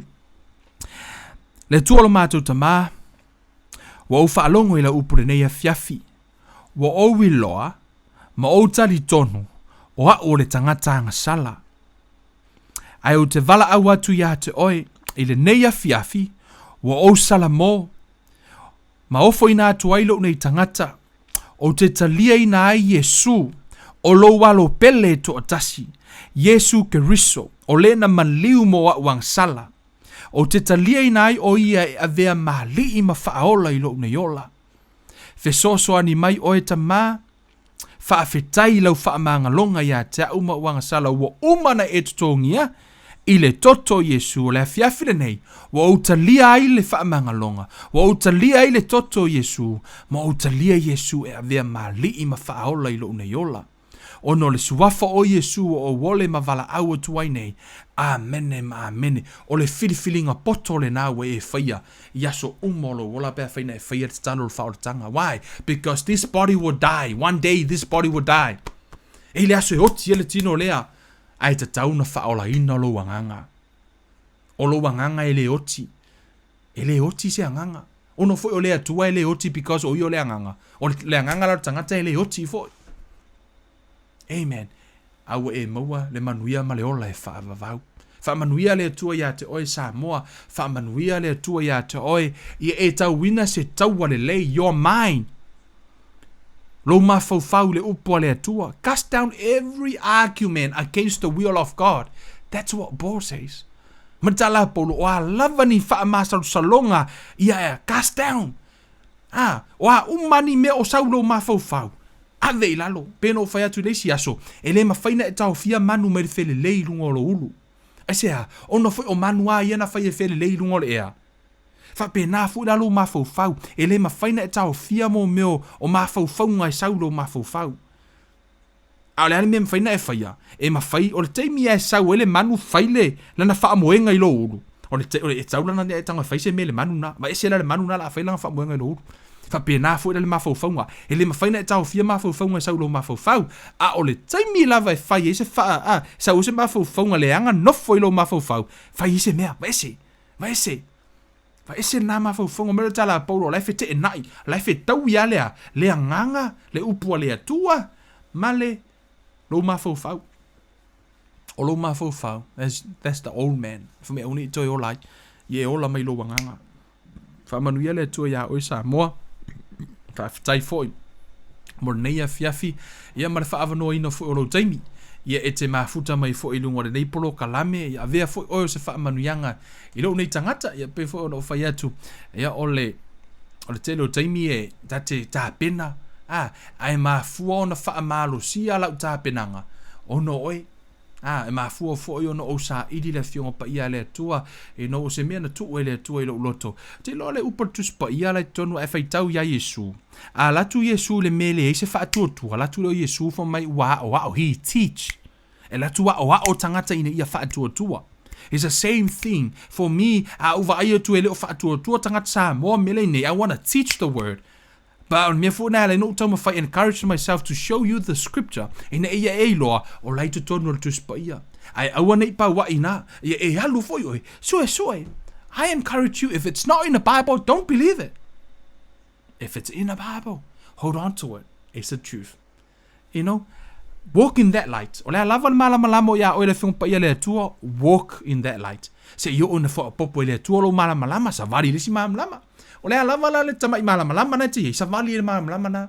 A: Le Atua o lo matou Tamā, Ua ou faalogo i lau upu lenei afiafi, ua ou iloa ma ou talitonu o a'u o le tagata agasala. Ae ou te valaau atu iā te oe, I lenei afiafi, ua ou salamo, ma ofoina atu ai lou nei tagata, ou te taliaina ai Iesu, o lou Alo pele e toatasi, Iesu Keriso, o le na maliu mo a'u agasala. Ou te taliaina ai o ia e avea ma Alii ma Faaola i lou nei ola. Fesoasoani mai oe Tama, Faafetai i lau faamagaloga ia te a'u ma ou agasala ua uma ona e totogia i le toto o Iesu. O le afiafi lenei, ua ou talia ai le faamagaloga, ua ou talia ai le toto o Iesu, ma ou talia Iesu e avea ma Alii ma Faaola i lou nei ola. Ona o le Suafa o Iesu ua ou ole ma valaau atu ai nei. Amene ma amene. O le filifiliga poto lena ua e faia i aso uma o lou ola pe afai na e faia le tatalo o le faaolataga. Why? Because this body will die. One day this body will die. E i le aso e oti ai le tino lea, ae tatau ona faaolaina lou agaga. O lou agaga e le oti. E le oti se agaga. Ono foi o le Atua e le oti because o ia o le agaga. O le, le agaga la o le tagata e le oti foi. Amen. A ua e maua le manuia ma le ola e faavavau. Faamanuia le Atua iā te oe Samoa, faamanuia le Atua iā te oe, ia e tauina se taua lelei, your mind, lou mafaufau i le upu a le Atua. Cast down every argument against the will of God. That's what Paul says. Ma le tala a Paulo, o a lava ni faamasalosaloga ia e cast down. Ā, o a uma ni mea o sau lou mafaufau, ave i lalo. Pei ona ou fai atu i le isi aso, e le mafai ona e taofia manu mai le felelei i luga o lou ulu. Aisea? Ona foi o manu a ia na fai e felelei i luga o le ea. Faapena foi la lou mafaufau, e le mafai ona e taofia mo mea o mafaufauga e sau i lou mafaufau. A o le a le mea e mafai ona e faia? E mafai, o le taimi lava e sau ai le manu fai le lana faamoega i lou ulu, o le o le e tau lana e tago e fai se mea i le manu na, ma ese la le manu na la fai lana faamoega i lou ulu. Faapena foi la le mafaufauga, e le mafai ona e taofia mafaufauga e sau i lou mafaufau, a o le taimi lava e fai ai se faa, a, sau ai se mafaufauga leaga nofo i lou mafaufau, fai ai se mea, vaese, vaese. Vaese lena mafaufauga mai o le tala a Paulo, o la e feteenai, o la e fetaui lava le a? Le agaga, le upu a le Atua, ma le lou mafaufau. O lou mafaufau, that's, that's the old man. Fai mai aua ne i toe ola ai, ia e ola mai lou agaga. Faamanuia le Atua iā oe Samoa. Faafetai foi mo lenei afiafi, ia ma le faaavanoaina foi o lou taimi. Ia e te mafuta mai foi i luga o lenei polokalame, ia avea foi oe o se faamanuiaga I lou nei tagata, ia pei foi ona ou fai atu, ia o le, o le tele o taimi e ta te tapena, a, ae mafua ona faamalosia lau tapenaga, ona o oe. A, e mafua foi ona ou saili le Afioga Paia a le Atua, ina o se mea na tuu e le Atua i lou loto. Ou te iloa le upu a le Tusi Paia la i totonu a e faitau iā Iesu. A alu atu Iesu i le mea e leai se faatuatua, alu atu lea o Iesu fai mai ua aoao, he teach. E alu atu aoao tagata ina ia faatuatua. It's the same thing for me, a ou vaai atu e le o faatuatua tagata Samoa mea lea nei, I wanna teach the word. But o le mea foi lena e ala ai ona ou taumafai encourage myself to show you the scripture ina ia e iloa o la i totonu o le Tusi Paia. Ae aua ne i pauaʻi ina ia e alu foi oe, suesue. I encourage you, if it's not in the Bible, don't believe it. If it's in the Bible, hold on to it. It's the truth. You know, walk in that light. O le a lava le malamalama o iā oe le Afioga Paia le Atua, walk in that light. Se i oo ina faaopoopo e le Atua lou malamalama, savali i le isi malamalama. O le a lava la le tamai malamalama na e te i ai, savali i le malamalama na.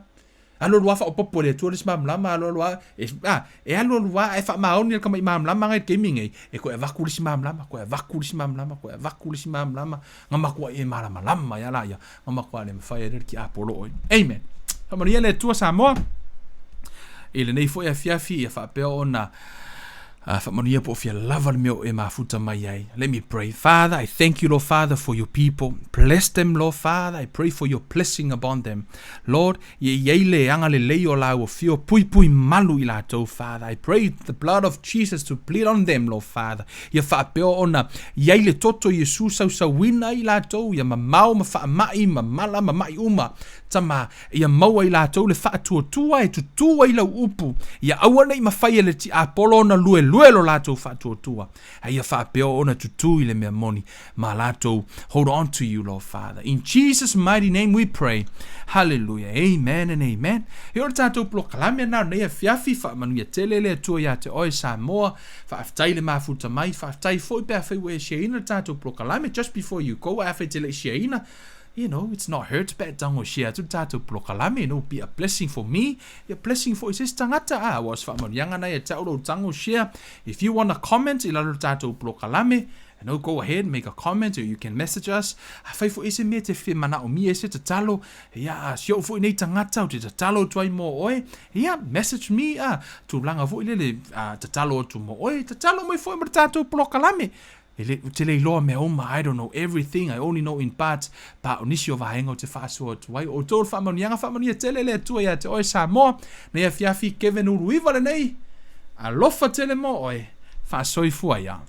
A: Alualu lava faaopoopo e le Atua le isi malamalama, alualu lava, e, a, e alualu lava ae faamaoni le tamai malamalama na i le taimi nei, e toe avatu le isi malamalama, toe avatu le isi malamalama, toe avatu le isi malamalama, na matuai e malamalama ai lava laia, Na matua le mafai ai le tiapolo oe. Amen. Faamanuia le Atua Samoa i lenei foi afiafi ia faapea ona faamanuia po o fia lava le mea o e mafuta mai ai. Let me pray. Father, I thank you, Lord Father, for your people. Bless them, Lord Father. I pray for your blessing upon them. Lord, ia i ai le agalelei o lau afio puipui malu i latou, Father. I pray the blood of Jesus to bleed on them, Lord Father. Ia faapea ona i ai le toto Iesu sausauina ai latou, ia mamao ma faamai ma mala ma maʻi uma. Tama, ia maua i latou le faatuatua e tutū ai lau upu, ia aua ne i mafai e le tiapolo ona luelue. galue lo latou faatuatua, a ia faapea ona tutū i le mea moni ma latou hold on to you, Lord Father. In Jesus mighty name we pray. Hallelujah. Amen and amen. E o le tatou polokalame na nei afiafi, faamanuia tele le Atua ia te oe Samoa. Faafetai le mafuta mai, faafetai foi pe afai ua e shareina le tatou polokalame. Just before you go, afai te le i shareina, it's not hurt pe tago share atu le tatou polokalame, be a blessing for me, be a blessing for i se isi tagata, a ua o se faamanuiaga na ia te au lou tago share. If you wanna comment i lalo le tatou polokalame, go ahead, make a comment, or you can message us. Afai foi se mea te fia manaomia e se tatalo, ia, si ou foi nei tagata ou te tatalo atu ai mo oe, ia, message me, a, tulaga foi lele, a, tatalo atu mo oe, tatalo mai foi mo le tatou polokalame. E le, te le iloa mea uma, I don't know everything, I only know in parts, pa o nisi o vaega o te faasoa atu ai. O outou le faamanuiaga, faamanuia tele le Atua ia te oe Samoa, nei afiafi Kevin Uluiva lenei, alofa tele mo oe, faasoifua ia.